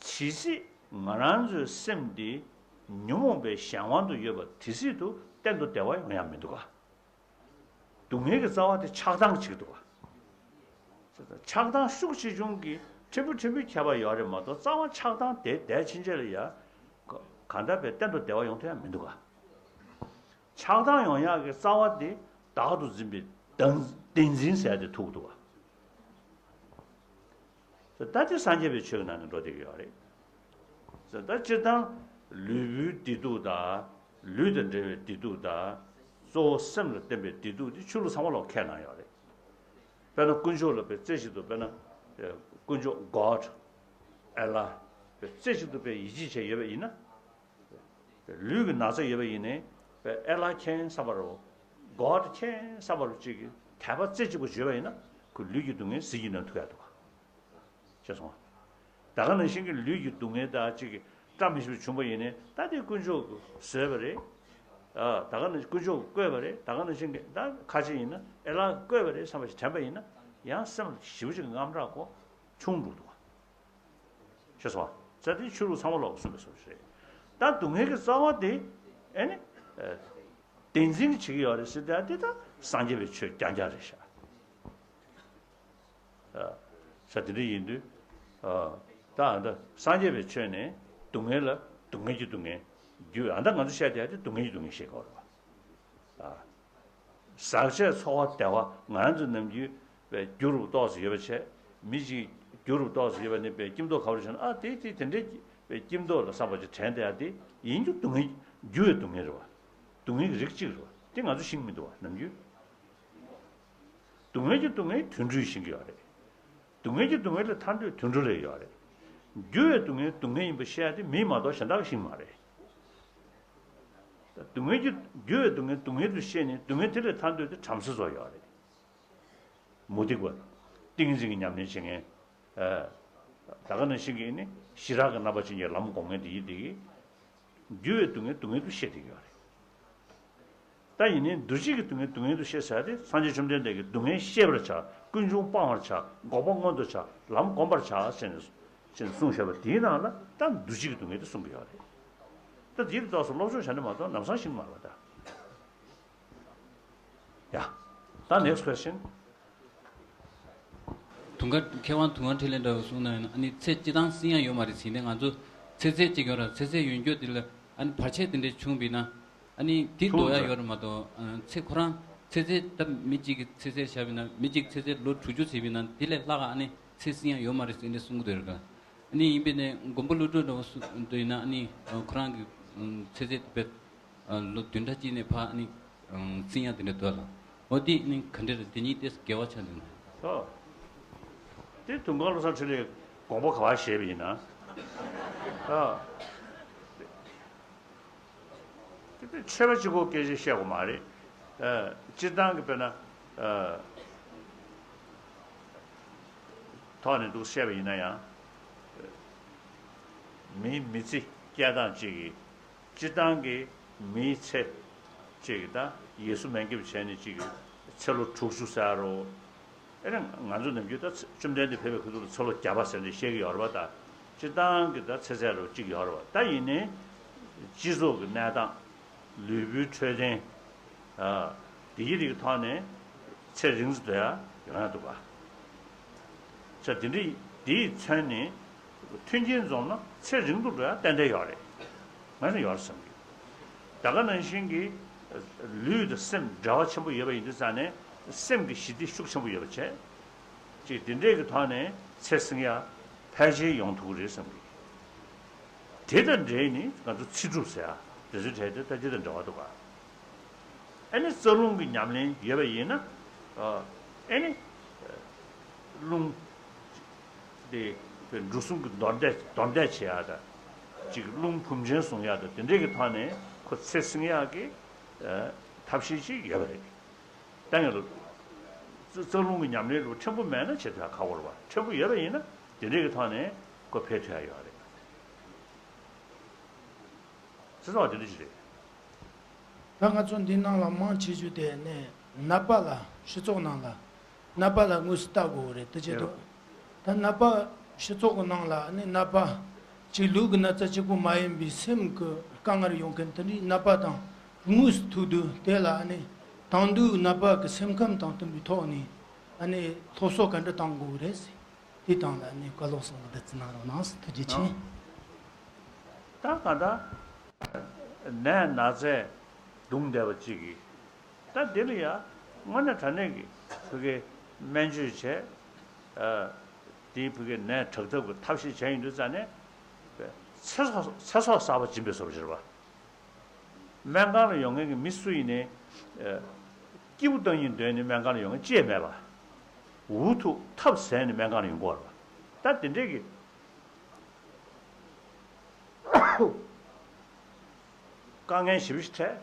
ཇི་སྲིད་ང་རང་ཚོའི་སེམས་འདི་ཉོན་མོངས་པའི་གཞན་དབང་དུ་ཡོད་པ་དེ་སྲིད་དུ་གཏན་དུ་བདེ་བ་ཡོང་ཡ་མི་འདུག་ག་སྡུག་བསྔལ་གྱི་རྩ་བ་དེ་ཆགས་སྡང་གཅིག་འདུག་ག་ཆགས་སྡང་ཤུགས་ཆེ་ཆུང་གི་ཕྲན་བུ་ཕྲན་བུའི་ཁྱད་པར་ཡོད་རེད་མ་གཏོགས་རྩ་བ་ཆགས་སྡང་དེ་དེ་ཕྱིན་ཆད་ལ་ཡ། ཁོ་ གང་ལྟར་བའི་གཏན་དུ་བདེ་བ་ཡོང་ཐུབ་ཡ་མི་འདུག་ག། ཆགས་སྡང་ཡོང་ཡག་གི་རྩ་བ་དེ་བདག་ཏུ་འཛིན་པའི་བདག་བདེན་འཛིན་ཟེར་ཡ་དེ་ཐུག་འདུག་ག། ད་དེ་སངས་རྒྱས་པའི་ཆོས་ཀྱི་ནང་ནས་འགྲོ་བསྡད་ཀྱི་ཡོད་རེད། ད་སྤྱིར་བཏང་ལུས་པོའི་བདེ་སྡུག་དང་། ལུས་དང་འབྲེལ་བའི་བདེ་སྡུག་དང་། གཙོ་བོ་སེམས་ལ་བརྟེན་པའི་བདེ་སྡུག་དེ་ཆོས་ལུགས་ཚང་མ་ལ་ཁས་བླངས་ཡོད་རེད། དཔེར་ན་དཀོན་མཆོག་ལ་དཔེ་རྩེ་གཅིག་ཏུ། དཔེར་ན་དཀོན་མཆོག་God, Allah དཔེ་རྩེ་གཅིག་ཏུ་དཔེ་ཡིད་ཆེས་བྱས་ཡོད་པ་ཡིན་ན། ལུས་ཀྱི་ན་ཚ་ཡོད་པ་ཡིན་ནའི་དཔེ་ཨེ་ལ་མཁྱེན་བསམ་པ་རུ། God མཁྱེན་བསམ་པ་རུ་གཅིག་གིས་དད་པ་རྩེ་གཅིག་པ་བྱས་པ་ཡིན་ན། ཁོའི་ལུས་ཀྱི་སྡུག་བསྔལ་ཟིལ་གྱིས་གནོན་ཐུབ་ཡ་འདུག་ག། ཤེས་སོང་ང་། ད་ག་ནང་བཞིན་གྱི་ལུས་ཀྱི་སྡུག་བསྔལ་ད་གཅིག་གིས་བཀྲ་མི་ཤིས་པ་བྱུང་བ་ཡིན་ནའི། ད་དེ་དཀོན་མཆོག་གིས་བཟོས་པ་རེད། ཨ། ད་ག་ནང་དཀོན་མཆོག་གིས་བཀོད་པ་རེད། ད་ག་ནང་བཞིན་གྱི་ད་ཁ་ཆེ་ཡིན་ན་ཨེ་ལ་གིས་བཀོད་པ་རེད་བསམ་པ་ཞིག་དྲན་པ་ཡིན་ན། ཡང་སེམས་ལ་ཞེ་པོ་ཅིག་དངངས་སྐྲག་ཁོ་ཆུང་འགྲོ་འདུག་ག། ཤེས་སོང་ང་། ད་དེ་ཆོས་ལུགས་ཚང་མ་ལོག་གསུངས་པའི་བཟོ་ཞིག་རེད། ད་སྡུག་བསྔལ་གྱི་རྩ་བ་དེ་ཨེ་ནི་ཨ་བདེན་འཛིན་གྱིས་བྱེད་ཀྱི་ཡོད་རེད་ཟེར་ཏེ། ཨ། དེ་ད་སངས་རྒྱས་པའི་ཆོས་རྐྱང་རྐྱང་རེད་ཤག། ཨ། ས་དེ་འདྲ་ཡིན་དུས། ཨ། ད་ཨ་ད་སངས་རྒྱས་པའི་ཆོས་ནས་སྡུག་བསྔལ་ལ་སྡུག་བསྔལ་གྱི་སྡུག་བསྔལ་རྒྱུ། ཨ་ད་ང་ཚོ་བཤད་བསྡད་ཡ་དེ་སྡུག་བསྔལ་གྱི་སྡུག་བསྔལ་བཤད་ཀྱི་ཡོད་རེད་པ། ཨ། ཟག་བཅས་ཚོར་བ་བདེ་བ་ང་ཚོ་ནམ་རྒྱུན་པའི་རྒྱུ་རུ་གཏོགས་སུ་ཡོད་པ་བྱས། མི་གཅིག་རྒྱུ་རུ་གཏོགས་སུ་ཡོད་པ་ནི་པའི་སྐྱིད་མདོག་ཁ་པོ་བྱུང་ན། ཨ་དེ་དེ་དེ་འདྲའི་པའི་སྐྱིད་མདོག་ལ་བསམ་པ་ཅིག་དྲན་བསྡད་ཡ་དེ་ཡིན་རྒྱུ་སྡུག་བསྔལ། རྒྱུ་བའི་སྡུག་བསྔལ་རེད་པ། སྡུག་བསྔལ་གྱི་རིགས་གཅིག་རེད་པ། དེ་ང་ཚོ་ཤེས་ཀྱི་མི་འདུག་པ་ནམ་རྒྱུན། སྡུག་བསྔལ་གྱི་སྡུག་བསྔལ་དུད་འགྲོས་ཤེས་ཀྱི་ཡོད་རེད། སྡུག་བསྔལ་གྱི་སྡུག་བསྔལ་ལས་ཐར་འདོད་དུད་འགྲོ་ལ་ཡོད་རེད། རྒྱུ་བའི་སྡུག་བསྔལ་སྡུག་བསྔལ་ཡིན་པ་ཤེས་ཡ་དེ་མི་མ་གཏོགས་གཞན་དག་གིས་ཤེས་ཀྱི་མ་རེད། སྡུག་བསྔལ་གྱི། རྒྱུ་བའི་སྡུག་བསྔལ་སྡུག་བསྔལ་དུ་ཤེས་ནས། སྡུག་བསྔལ་དེ་ལས་ཐར་འདོད་དེ་བྲམ་ཟེ་ཚོ་ཡོད་རེད། མུ་སྟེགས་པ། ཏིང་འཛིན་གྱི་ཉམས་ལེན་བྱེད་མཁན། ཨ། ད་ག་ནང་བཞིན་གྱི་ནི་ཞི་རགས་ཀྱི་རྣམ་པ་ཅན་གྱི་ལམ་སྒོམ་མཁན་དེ་ཡིན་དེ་གིས། རྒྱུ་བའི་སྡུག་བསྔལ་སྡུག་བསྔལ་དུ་ཤེས་བསྡད་ཀྱི་ཡོད་རེད། ད་ཡིན་ནའི་འདུ་བྱེད་ཀྱི་སྡུག་བསྔལ་སྡུག་བསྔལ་དུ་ཤེས་ཟེར་ཡ་དེ། སངས་རྒྱས་བཅོམ་ལྡན་འདས་ཀྱིས་སྡུག་བསྔལ་ཤེས་པར་བྱ། ཀུན་འབྱུང་སྤང་བར་བྱ། འགོག་པ་མངོན་དུ་བྱ། ལམ་བསྒོམ་པར་བྱ་ཟེར་ནས། ཟེར་ནས་གསུངས་བཞག་པ་དེའི་ནང་ལ་ད་འདུ་བྱེད་ཀྱི་སྡུག་བསྔལ་དེ་གསུང་གི་ཡོད་རེད། ད་དེའི་ཐོག་སུ་སློབ་སྦྱོང་བྱས་ན་མ་གཏོགས་ལམ་སང་ཤེས་ཀྱི་མ་རེད་པ་ད། ཡ། ད་next question། དུང་དཀར། མཁས་དབང་དུང་དཀར་འཕྲིན་ལས་འདྲ་བོ་གསུངས་གནང་ཡོད་ན། ཨ་ནི་ཚེ་སྤྱིར་བཏང་སྲིང་ཡ་ཡོད་མ་རེད་ཟེར་ནས། ང་ཚོ་ཚེ་ཚད་ཅིག་ཡོད་ར། ཚེ་ཚད་ཡོད་རྒྱུ་དེ་ལ་ཨ་ནི་བར་ཆད་དེ་འདྲ་བྱུང་བ་ཡིན་ན། ཨ་ནི་དེ་ཐུག་ལྡོག་ཡ་འགྲོ། ཡོད་རེད་མ་གཏོགས། ཨ། ཚེ་ཁོ་རང་ཚེ་ཚད། ད་མི་གཅིག་གི་ཚེ་ཚད་བཞག་པ་ཡིན་ན། མི་གཅིག་ཚེ་ཚད་ལོ་དྲུག་ཅུ་ཟེར་བ་ཡིན་ན། དེ་ལས་ལྷག་ག་ཨ་ནི་ཚེ་སྲིང་ཡ་ཡོད་མ་རེད་ཟེར་འདྲ་གསུང་གི་འདུག་ར། ཨ་ནི་ཡིན་པས་ནས་མགོན་པོ་ཀླུ་སྒྲུབ་འདྲ་བོ་སུ་འདྲ་ཡིན་ན། ཨ་ནི་ཁོ་རང་གི་ཚེ་ཚད་དེ་དཔེ་ལོ་བདུན་ཕྲག་གཅིག་ནས་ཕར་ཨ་ནི་སྲིང་ཡ་དེ་འདྲ་འདུག་ལ། འོ་དེ་ནི་ག་འདྲ་རེད། དེ་གཉིས་ཏོག་ཙམ་འགལ་བ་ཆགས་འདུག་ན། ཨོ། དེ་དུང་དཀར་བློ་བཟང་འཕྲིན་ལས་དགོངས་པ་ག་པར་བཞེས་པ་ཡིན་ན། ཨ། དེ་དཔེ་ཆད་པ་གཅིག་པོ་སྐད་ཆ་བཤད་དགོས་མ་རེད། ཨ། སྤྱིར་བཏང་གི་དཔེར་ན། ཨ། ཐོག་ནས་འདུག་བཤད་པ་ཡིན་ན་ཡང་། མིའི་མི་ཚེ་སྐྱེལ་སྟངས་གཅིག་གིས། སྤྱིར་བཏང་གི་མིའི་ཚེ་གཅིག་གི། ད་ཡིད་གཟུགས་མེད་སྐྱེས་བྱས་ནས་གཅིག་གི་ཚེ་ལོ་དྲུག་ཅུ་ཟེར་རོ། ཨེ་ནས་ང་ཚོ་ནམ་རྒྱུན་ད་བཅོམ་ལྡན་འདས་ཕེབས་པའི་ཁ་ཐུག་ལ་ཚེ་ལོ་བརྒྱ་པ་ཟེར་ནས་བཤད་ཀྱི་ཡོད་རེད་པ། ད་སྤྱིར་བཏང་གི་ད་ཚེ་ཚད་རོ་གཅིག་ཡོད་རེད་པ། ད་ཡིན་ནའི་སྤྱི་ཚོགས་ཀྱི་གནས་སྟངས། ལུས་པོའི་འཕྲོད་བསྟེན། ཨ། དེ་ཡི་རིགས་ཐོག་ནས་ཚེ་རིང་དུ་འགྲོ་ཡ་ཡོང་ཡ་འདུག་ག། ས་དེ་འདྲ་དེས་མཚོན་ནས་མཐུན་རྐྱེན་འཛོམས་ན་ཚེ་རིང་དུ་འགྲོ་ཡ་ཏན་ཏན་ཡོད་རེད། ང་ཚོ་ཡོད་རེད་བསམ་གི། ད་ག་ནང་བཞིན་གྱི་ལུས་དང་སེམས་འབྲེལ་བ་ཆེན་པོ་ཡོད་པ་ཡིན་དུས་ཙང་ནས། སེམས་ཀྱི་ཞི་བདེ་ཤུགས་ཆེན་པོ་ཡོད་པ་བྱས། ཅིག་དེ་འདྲས་ཀྱི་ཐོག་ནས་ཚེ་སྲིང་ཡ་ཕལ་ཆེར་ཡོང་ཐུབ་ཀྱི་རེད་བསམ་གི། དེ་དང་འབྲེལ་ནས་ང་ཚོ་ཚེ་སྒྲུབ་ཟེར་ཡ་དེ་ཚོའི་གྲས་དེ་ད་དེ་དང་འབྲེལ་བ་འདུག་ག། ཨ་ནི་རྩ་རླུང་གི་ཉམས་ལེན་ཡོད་པ་ཡིན་ན། ཨ། ཨ་ནི་རླུང་དེ་འབྲུ་གསུམ་གྱི་འདོར་བསྡད། འདོར་བསྡད་བྱེད་ཡ་དང་། ཅིག་རླུང་བུམ་ཅན་བཟུང་ཡ་དང་། དེ་འདྲས་ཀྱི་ཐོག་ནས་ཁོ་ཚེ་སྲིང་ཡ་གི། ཨ། ཐབས་ཤེས་ཅིག་ཡོད་པ་རེད། ད་ཡང་རྩ་རྩ་རླུང་གི་ཉམས་ལེན་རུ་ཕྲན་བུ་མེད་ན་བྱེད་ཐུབ་ཡ་ཁག་པོ་རེད་པ། ཕྲན་བུ་ཡོད་པ་ཡིན་ན་དེ་འདྲས་ཀྱི་ཐོག་ནས་ཁོ་འཕེལ་ཐུབ་ཡ་ཡོད་རེད། ཚེ་སྲིང་བ་དེ་འདྲ་ཅིག་རེད། ད་ང་ཚོ་འདི་ནང་ལ་མང་ཆེ་ཤོས་དེ་ནས་ནད་པ་ལ། སྤྱི་ཚོགས་ནང་ལ་ནད་པ་ལ་དངོས་སུ་ལྟ་དགོས་རེད། དེ་བྱེད་དུས་ད་ནད་པ། སྤྱི་ཚོགས་ཀྱི་ནང་ལ་ནི་ནད་པ་ཅིག་ལུས་ཀྱི་ན་ཚ་གཅིག་པུ་མ་ཡིན་པའི་སེམས་ཀྱི་དཀའ་ངལ་ཡོང་མཁན་དེ་འདྲའི་ནད་པ་དང་དངོས་སུ་ཐུག་དུས། དེ་ལ་ནི་དང་དུས་ནད་པ་གི་སེམས་ཁམས་དང་མཐུན་པའི་ཐོག་ནས་ཨ་ནི་སློབ་གསོ་ག་འདྲ་གཏང་དགོས་རེད་ཟེར། དེ་དང་ལ་ནི་བཀའ་སློབ་གསུང་གི་འདི་ཚོ་གནང་རོགས་གནང་ཟེར། ཐུགས་རྗེ་ཆེ། ད་ག་ད། ནད་ན་ཚས་གདུང་བསྡད་པ་གཅིག་གིས། ད་འདི་ལ་ཡ་དངོས་གནས་དྲང་གནས་ཀྱི་ཕ་གིའི་སྨན་བཅོས་བྱས། ཨ། དེའི་ཕ་གིའི་ནད་དྲག་ཐབས་ཀྱི་ཐབས་ཤེས་བྱས་ཡོང་དུས་ཙང་ནས། ཚེ་སྲོག་ཚེ་སྲོག་གསར་པ་སྦྱིན་པའི་བཟོ་འདྲ་ཅིག་རེད་པ། སྨན་ཁང་ལ་ཡོང་མཁན་གྱི་མི་སུ་ཡིན་ནའི། ཨ། སྐྱིད་པོ་བཏང་སྙིང་འདོད་ནས་སྨན་ཁང་ལ་ཡོང་མཁན་ཅི་ཡང་མེད་པ། འུ་ཐུག་ཐབས་ཟད་ནས་སྨན་ཁང་ལ་ཡོང་གི་ཡོད་རེད་པ། ད་དེ་འདྲས་ཀྱི་དཀའ་ངལ་ཞེ་པོ་ཞིག་འཕྲད།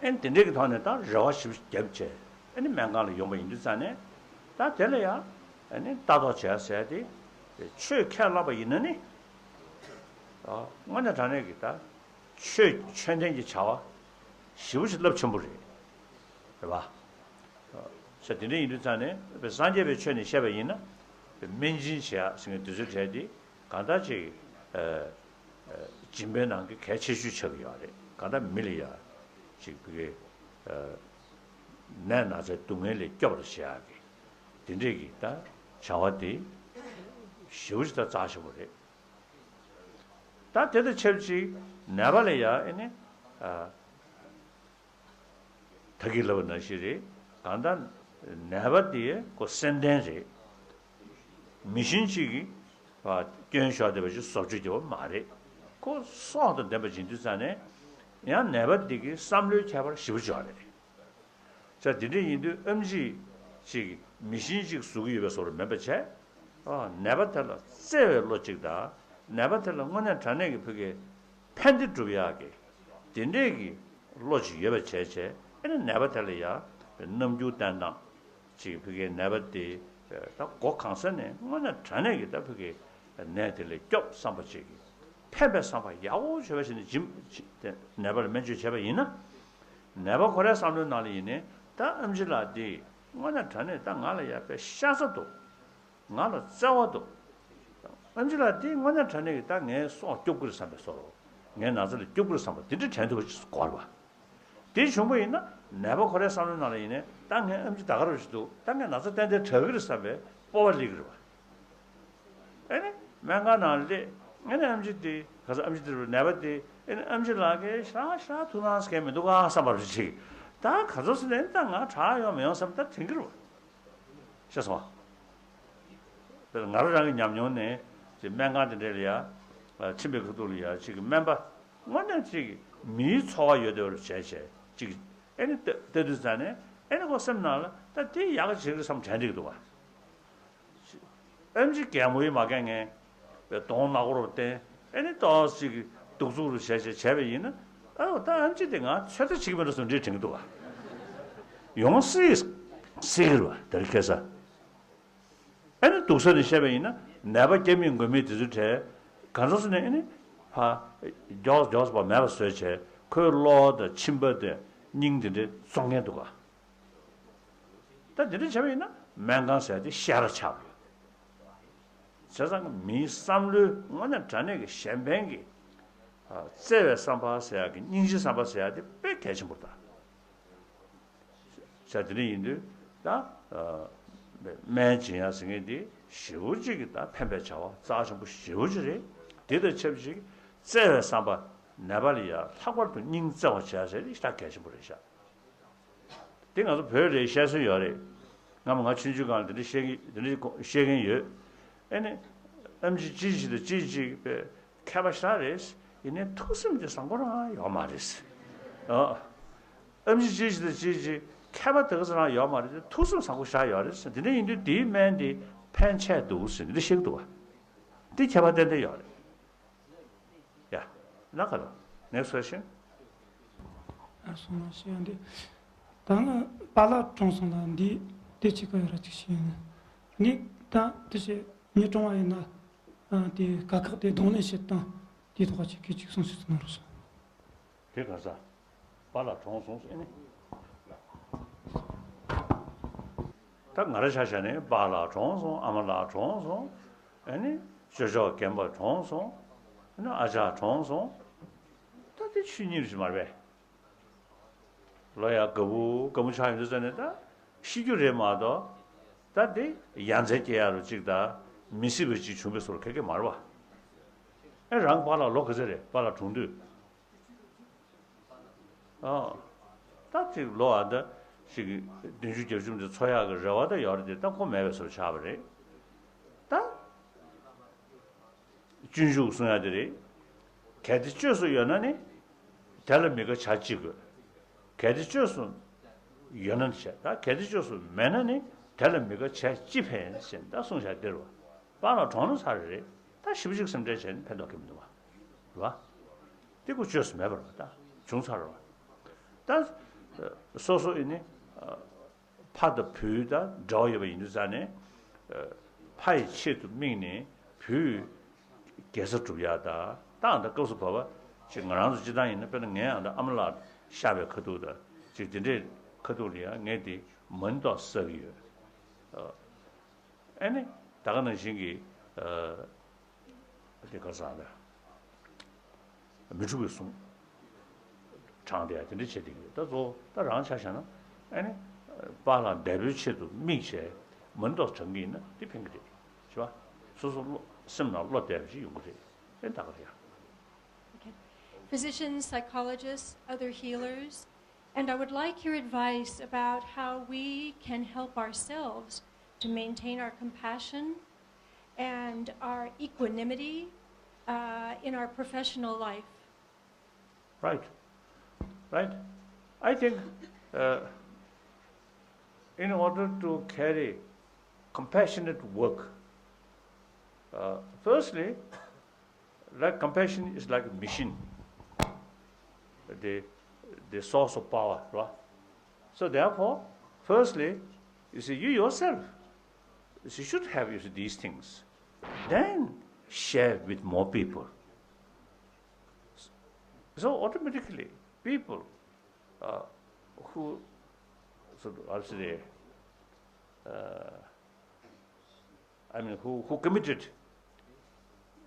ཨེ་ནི་དེ་འདྲས་ཀྱི་ཐོག་ནས་ད་རེ་བ་ཞེ་པོ་ཞིག་བརྒྱབ་བྱས། ཨེ་ནི་སྨན་ཁང་ལ་ཡོང་པ་ཡིན་དུས་ཙང་ནས། ད་དེ་ལ་ཡང་ཨེ་ནི་ལྟ་རྟོག་བྱས་ཟེར་ཏེ། ཆོས་ཁས་བླངས་པ་ཡིན་ན་ནི། ཨ། དངོས་གནས་དྲང་གནས་ཀྱི་ད་ཆོས་ཆོས་ལྡན་གྱི་བྱ་བ་ཞེ་པོ་ཞིག་རླབས་ཆེན་པོ་རེད། རེད་པ། ས་དེ་འདྲ་ཡིན་དུས་ཙང་ནས་སངས་རྒྱས་པའི་ཆོས་ནས་བཤད་པ་ཡིན་ན། སྨན་སྦྱིན་བྱེད་ཡག་ཟེར་མཁན་དེ་ཚོའི་གྲས་དེ་གང་ལྟར་ཅིག་ཨ། ཨ། སྦྱིན་པའི་ནང་གི་གལ་ཆེ་ཤོས་ཆགས་ཀྱི་ཡོད་རེད། གང་ལྟར་མི་ལ་ཡ་ཅིག་ཕ་གི། ཨ། ནད་ན་ཚའི་སྡུག་བསྔལ་ལས་སྐྱོབ་པར་བྱེད་ཡག་གི་དེ་འདྲས་ཀྱི་ད་བྱ་བ་དེ་ཞེ་པོ་ཅིག་ད་རྩ་ཆེན་པོ་རེད། ད་དེ་དང་ཆབས་ཅིག་ནད་པ་ལ་ཡ་ཨེ་ནི། ཨ། ད་གིན་ལབ་པ་ནང་བཞིན་རེད། གང་ལྟར་ནད་པ་དེ་ཁོ་སེམས་ལྡན་རེད། མི་གཞན་གཅིག་གིས་སྐྱོན་ཤོར་བསྡད་པ་ཞིག་བཟོ་བཅོས་བརྒྱབ་པ་མ་རེད། ཁོ་སྲོག་དང་ལྡན་པ་ཡིན་དུས་ཙང་ནས། ཡང་ནད་པ་དེ་གི་བསམ་བློའི་ཁྱད་པར་ཞེ་པོ་ཅིག་ཡོད་རེད། ས་དེ་འདྲ་ཡིན་དུས་ཨེམ་ཆི་ཅིག་མི་གཞན་ཅིག་བཟོ་གི་ཡོད་པའི་བཟོ་འདྲ་མིན་པ་བྱས། ཨ། ནད་པ་དེ་ལ་བརྩེ་བའི་བློ་གཅིག་དང་། ནད་པ་དེ་ལ་དངོས་གནས་དྲང་གནས་ཀྱི་ཕ་གི་ཕན་བདེ་སྒྲུབ་ཡག་གི་དེ་འདྲས་ཀྱི་བློ་ཅིག་ཡོད་པ་བྱས་བྱས། ཨེ་ནི་ནད་པ་དེ་ལ་ཡ་རྣམ་འགྱུར་བསྟན་སྟངས་ཅིག་ཕ་གི་ནད་པ་དེ་ད་མགོ་གང་ས་ནས་དངོས་གནས་དྲང་གནས་ཀྱི་ད་ཕ་གི་ནད་དེ་ལས་སྐྱོབ་བསམ་པ་ཅིག་གི་ཕན་པའི་བསམ་པ་ཡག་པོ་བྱས་པ་ཞིག་ནས་སྦྱིན། ནད་པ་ལ་སྨན་བཅོས་བྱས་པ་ཡིན་ན། ནད་པ་ཁོ་རའི་བསམ་བློའི་ནང་ལ་ཡིན་ནའི་ད་ཨེམ་ཆི་ལགས་འདི་དངོས་གནས་དྲང་གནས་ད་ང་ལ་ཡ་དཔེ་ཤ་ཚ་འདུག་ང་ལ་བརྩེ་བ་འདུག་ཨེམ་ཆི་ལགས་འདི་དངོས་གནས་དྲང་གནས་ཀྱི་ད་ངའི་སྲོག་སྐྱོབ་ཀྱི་རེད་བསམ་པའི་བཟོ་འདྲ། ངའི་ན་ཚ་ལས་སྐྱོབ་ཀྱི་རེད་བསམ་པ་འདི་འདྲ་དྲན་ཐུབ་པ་ཞིག་དགོས་རེད་པ། དེ་བྱུང་པ་ཡིན་ན་ནད་པ་ཁོ་རའི་བསམ་བློའི་ནང་ལ་ཡིན་ནའི་ད་ངའི་ཨེམ་ཆི་ད་ག་རང་ཞིག་འདུག་ད་ངའི་ན་ཚ་ཏན་ཏན་དྲག་གི་རེད་བསམ་པའི་སྤོབས་པ་སླེབས་ཀྱི་རེད་པ། ཨེ་ནི་སྨན་ཁང་ནང་སླེབས། ཨེ་ནི་ཨེམ་ཆི་དེ་ག་ས་ཨེམ་ཆི་དེ་རུ་ནད་པ་དེ། ཨེ་ནི་ཨེམ་ཆི་ལགས་ཀྱིས་ཞེ་དྲག་ཞེ་དྲག་ཐུགས་སྣང་ཟེར་མཁན་མི་འདུག་ག་བསམ་པ་རེ་ཅིག་ད་ག་ཚོད་སོང་ནས་ད་ང་དྲག་ཡོང་མི་ཡོང་བསམ་ད་དྲན་གྱི་རེད་པ། ཤེས་སོང་ང་། ང་རང་རང་གི་ཉམས་མྱོང་ནས་ཅིག་སྨན་ཁང་དེ་འདྲ་ལ་ཡ། ཨ། ཕྱིན་པའི་ཁ་ཐུག་ལ་ཡ་ཅིག་སྨན་པ་དངོས་གནས་ཅིག་མིའི་ཚོར་བ་ཡོད་བསྡད་པ་བྱས་བྱས་ཅིག་ཨེ་ནི་ལྟ་ལྟ་དུས་ཙང་ནས་ཨེ་ནི་ཁོ་སེམས་ནང་ལ་ད་དེ་ཡག་ག་བྱེད་ཀྱི་རེད་བསམ་དྲན་བསྡད་ཀྱི་འདུག་ག་ཨེམ་ཆི་གད་མོ་ཡིས་མ་བཀལ་མཁན་པའི་གདོང་ནག་པོ་རུ་བསྟན། ཨེ་ནི་ཏོག་ཙམ་གདུག་རྩུབ་རུ་བྱས་བྱས་བྱས་པ་ཡིན་ན། ཨ། ད་ཨེམ་ཆི་དེ་ང་ཚོད་ལྟ་བྱེད་ཀྱི་མེད་འགྲོ་བསམ་འདྲ་དྲན་གྱི་འདུག་ག་ཡོང་སྲིད་སྲིད་ཀྱི་རེད་པ་དེ་རིང་ཁ་སང་། ཨེ་ནི་སྡུག་ས་ནས་བཤད་པ་ཡིན་ན་ནད་པ་སྐྱེ་མེད་འགོས་མེད་དེ་ཚོའི་གྲས་གང་འདྲ་སོང་ནས་ཨེ་ནི་ཕར་མགྱོགས་མགྱོགས་པ་མེད་པ་བཟོས་བྱས་ཁོའི་གློ་བ་དང་མཆིན་པ་དང་སྙིང་དེ་འདྲ་བཙོང་མཁན་འདུག་ག་ད་དེ་འདྲ་བྱས་པ་ཡིན་ན་སྨན་ཁང་ཟེར་དེ་བཤད་གྲྭ་ཆགས་ཡོད། བྱས་ཙང་མིའི་བསམ་བློའི་དངོས་གནས་དྲང་གནས་ཀྱི་གཞན་ཕན་གྱི། ཨ། བརྩེ་བའི་བསམ་པ་ཟེར་ཡག་གི་སྙིང་རྗེའི་བསམ་པ་ཟེར་ཡག་དེ་དཔེ་གལ་ཆེན་པོ་རེད་ད། བྱས་དེ་འདྲ་ཡིན་དུས་ད། ཨ། སྨན་སྦྱིན་ཡག་ཟེར་མཁན་དེ་ཞེ་པོ་ཅིག་གི་ད་ཕན་པའི་བྱ་བ་རྩ་ཆེན་པོ་ཞེ་པོ་ཅིག་རེད། དེ་དང་ཆབས་ཅིག་བརྩེ་བའི་བསམ་པ་ནད་པ་ལ་ཡ་ལྷག་པར་དུ་སྙིང་བརྩེ་བ་བྱས་ཟེར་དེ་ཞེ་དྲག་གལ་ཆེན་པོ་རེད་ཤག་དེ་ང་ཚོ་བོད་ལ་བཤད་སྲོལ་ཡོད་རེད། སྔ་མོ་ང་ཆུང་ཆུང་སྒང་ལ་དེ་འདྲ་བཤད་ཀྱི་དེ་འདྲ་བཤད་མཁན་ཡོད། ཨེ་ནི། ཨེམ་ཆི་ཅི་ཞིག་དང་ཅི་ཞིག་པའི་མཁས་པ་ཞེ་དྲག་རེད། ཡིན་ནའི་ཐུགས་སེམས་དེ་བཟང་པོ་རང་ཡོད་མ་རེད། ཨ། ཨེམ་ཆི་ཅི་ཞིག་དང་ཅི་ཞིག་མཁས་པ་དེ་ག་ཚོད་རང་ཡོད་མ་རེད། ཐུགས་སེམས་བཟང་པོ་ཞེ་དྲག་ཡོད་རེད། དེ་འདྲ་ཡིན་དུས་དེའི་སྨན་དེ་ཕན་ཆེ་འདུག་ཟེར་འདི་འདྲ་བཤད་ཀྱི་འདུག་བ། དེ་ཁྱད་པར་ཏན་ཏན་ཡོད་རེད། ཡ། ན་ག་ལ། Next question. ཨ། སོང་ན་ཤེས་ཡ་འདི། ད་ང་པཱ་ལགས་གྲོངས་སོང་ལ་འདི་དེ་ཅི་ག་ཡོད་ར་ཅིག་ཤེས་ཡ་ནི། ངས་ད་དེ་བྱས་ངས་གྲོངས་པ་ཡིན་ན། ཨ། དེ་དཀའ་ཁག་དེ་གདོང་ལེན་བྱེད་སྟངས་དེའི་ཐོག་ཅིག་གི་ཅིག་གསུང་བཤད་གནང་རོགས་ཞུ། དེ་ག་ས། པཱ་ལགས་གྲོངས་སོང་ཟེར་ནི། ད་ང་རང་ཆ་བཞག་ནས་པཱ་ལགས་གྲོངས་སོང་། ཨ་མ་ལགས་གྲོངས་སོང་། ཨ་ནི་ཅོ་ཅོག་རྒན་པ་གྲོངས་སོང་། ཨ་ནི་ཨ་ཅག་གྲོངས་སོང་། ད་དེ་ཆོས་ཉིད་རེད་མ་རེད་པས། ལོ་ཡ་དགའ་པོ་དགའ་པོ་ཆགས་ཡོང་དུས་ཙ་ནས་ད་ཤི་རྒྱུ་རེད་མ་གཏོགས། ད་དེ་ཡ་མཚན་སྐྱེ་ཡ་རུ་ཅིག་ད་མི་སྲིད་པ་ཅིག་བྱུང་བའི་བཟོ་འདྲ་ག་གེ་མ་རེད་པ། ཨེ། རང་པཱ་ལགས་ལོ་ག་ཚོད་རེད། པཱ་ལགས་གྲོངས་དུས། ཨ། ད་ཅིག་ལོ་ཨ་ད་ཅིག་བདུན་ཅུ་བརྒྱད་ཅུ་འདི་འཚོ་ཡག་གི་རེ་བ་ད་ཡོད་རེད་དེ། ད་ཁོ་མེད་པའི་བཟོ་ཆགས་པ་རེད། ད་སྤྱོད་འཇུག་གསུང་ཡག་དེ་རེད། གལ་ཏེ་བཅོས་སུ་ཡོད་ན་ནི་དེ་ལ་མི་དགའ་བྱ་ཅི་དགོས། གལ་ཏེ་བཅོས་སུ་ཡོད་ན་བྱས། ད་གལ་ཏེ་བཅོས་སུ་མེད་ན་ནི་དེ་ལ་མི་དགའ་བྱས་ཅི་ཕན་ཟེར་ད་གསུང་བྱ་དེ་རེད་བ། སྤང་ལ་གྲོངས་ན་ཚར་རེད། ད་ཞིབ་ཞིག་སེམས་ཁྲལ་བྱས་ནས་ཕན་ཐོགས་ཀྱི་མི་འདུག་བ། རེད་བ། དེ་ཁོ་བཅོས་སུ་མེད་པ་རེད་བ། ད་བྱུང་ཚར་རེད་བ། ད་སོ་སོ་ཡིན་ནི་ཕ་དང་བུ་དང་འབྲེལ་བ་ཡོད་པ་ཡིན་དུས་ཙང་ནས། ཕ་ཡི་ཆེད་དུ་དམིགས་ནས་བུའི་དགེ་རྩ་སྒྲུབ་ཡག་ད། ད་ཨ་ད་སྐབས་སུ་བབ་པ་ཅིག་ང་རང་ཚོ་སྤྱིར་བཏང་ཡིན་ན། དཔེར་ན་ངས་ཨ་ད་ཨ་མ་ལགས་གཤགས་པའི་ཁ་ཐུག་ད་ཅིག་དེ་འདྲའི་ཁ་ཐུག་ལ་ཡང་ངས་དེ་མ་ཎི་ཏོག་བསགས་ཀྱི་ཡོད། ཨ་ནི་ད་ག་ནང་བཞིན་གྱི་ཨ་དེ་ག་ས་ལ་མི་འཁྲུགས་པའི་གསུང་དྲངས་དེ་ཡང་དེ་འདྲ་བྱེད་དེ་གི་རེད། ད་གཙོ་བོ་ད་རང་ཆ་བཞག་ན་ཨ་ནི་པཱ་ལགས་འདས་པོའི་ཆེད་དུ་དམིགས་བྱས་མ་ཎི་ཏོག་དྲངས་ཀྱི་ཡིན་ན་དེ་ཕན་གྱི་རེད། ཤེས་པ། སོ་སོ་བློ་སེམས་ནང་བློ་བདེ་བ་ཞིག་ཡོང་གི་རེད། ཨེ་ད་ག་རེད་ཡ། Okay. Physicians, psychologists, other healers, and I would like your advice about how we can help ourselves to maintain our compassion and our equanimity uh, in our professional life. Right. Right. I think uh, in order to carry compassionate work, uh, firstly, like compassion is like a machine, the, the source of power, right? So therefore, firstly, you see, you yourself, you should have, you see, these things. Then share with more people. So automatically, people uh, who, so I'll say, uh, I mean, who, who committed,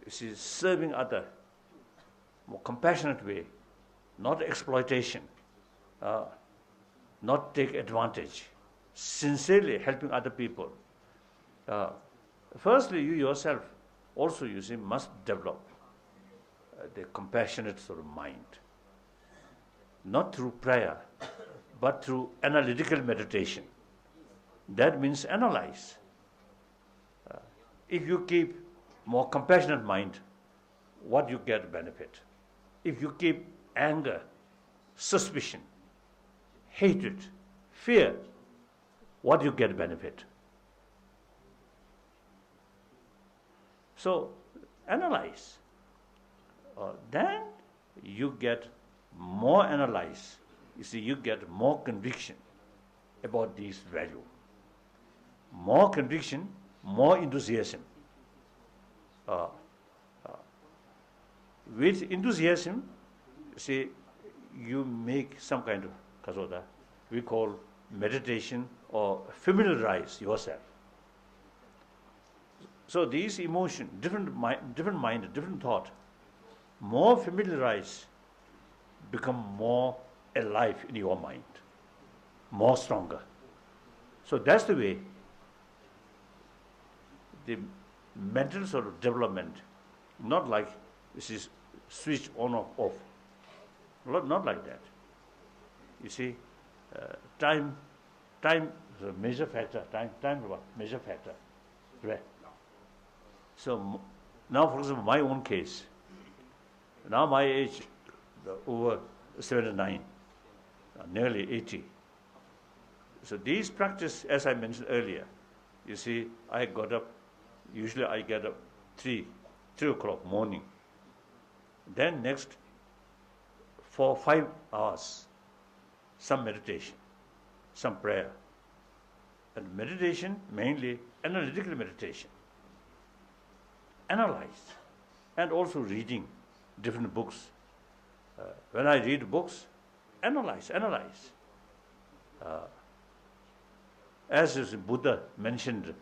you see, serving other, more compassionate way, not exploitation, uh, not take advantage, sincerely helping other people. Uh, firstly, you yourself also, you see, must develop uh, the compassionate sort of mind, not through prayer, but through analytical meditation. That means analyze. Uh, if you keep more compassionate mind, what you get benefit? If you keep anger, suspicion, hatred, fear, what you get benefit? So analyze. Uh, then you get more analyze. You see, you get more conviction about this value. More conviction, more enthusiasm. Uh, uh, with enthusiasm, see, you make some kind of kazoda, we call meditation or familiarize yourself. So these emotion, different mind, different mind, different thought, more familiarize, become more alive in your mind, more stronger. So that's the way the mental sort of development, not like this is switch on or off. Not, not like that. You see, uh, time, time is a major factor. Time, time is a major factor. Right. So now, for example, my own case, now my age over seventy-nine, nearly eighty. So these practice, as I mentioned earlier, you see, I got up, usually I get up three, three o'clock morning. Then next, for five hours, some meditation, some prayer. And meditation, mainly analytical meditation. Analyze. And also reading different books. Uh, when I read books, analyze, analyze. Uh, as is Buddha mentioned,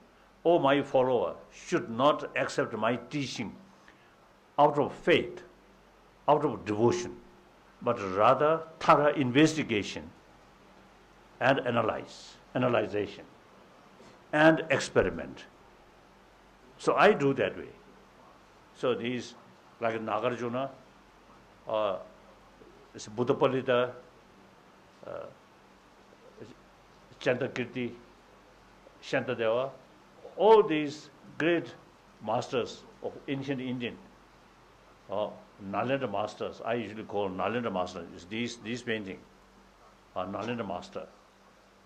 "O my follower, should not accept my teaching out of faith, out of devotion, but rather thorough investigation and analyze, analyzation and experiment." So I do that way. So these, like Nagarjuna, uh, Buddha Palita, uh, Chantakirti, Shantideva, all these great masters of ancient Indian, uh, Nalanda masters, I usually call Nalanda masters, is these, these painting, uh, Nalanda master.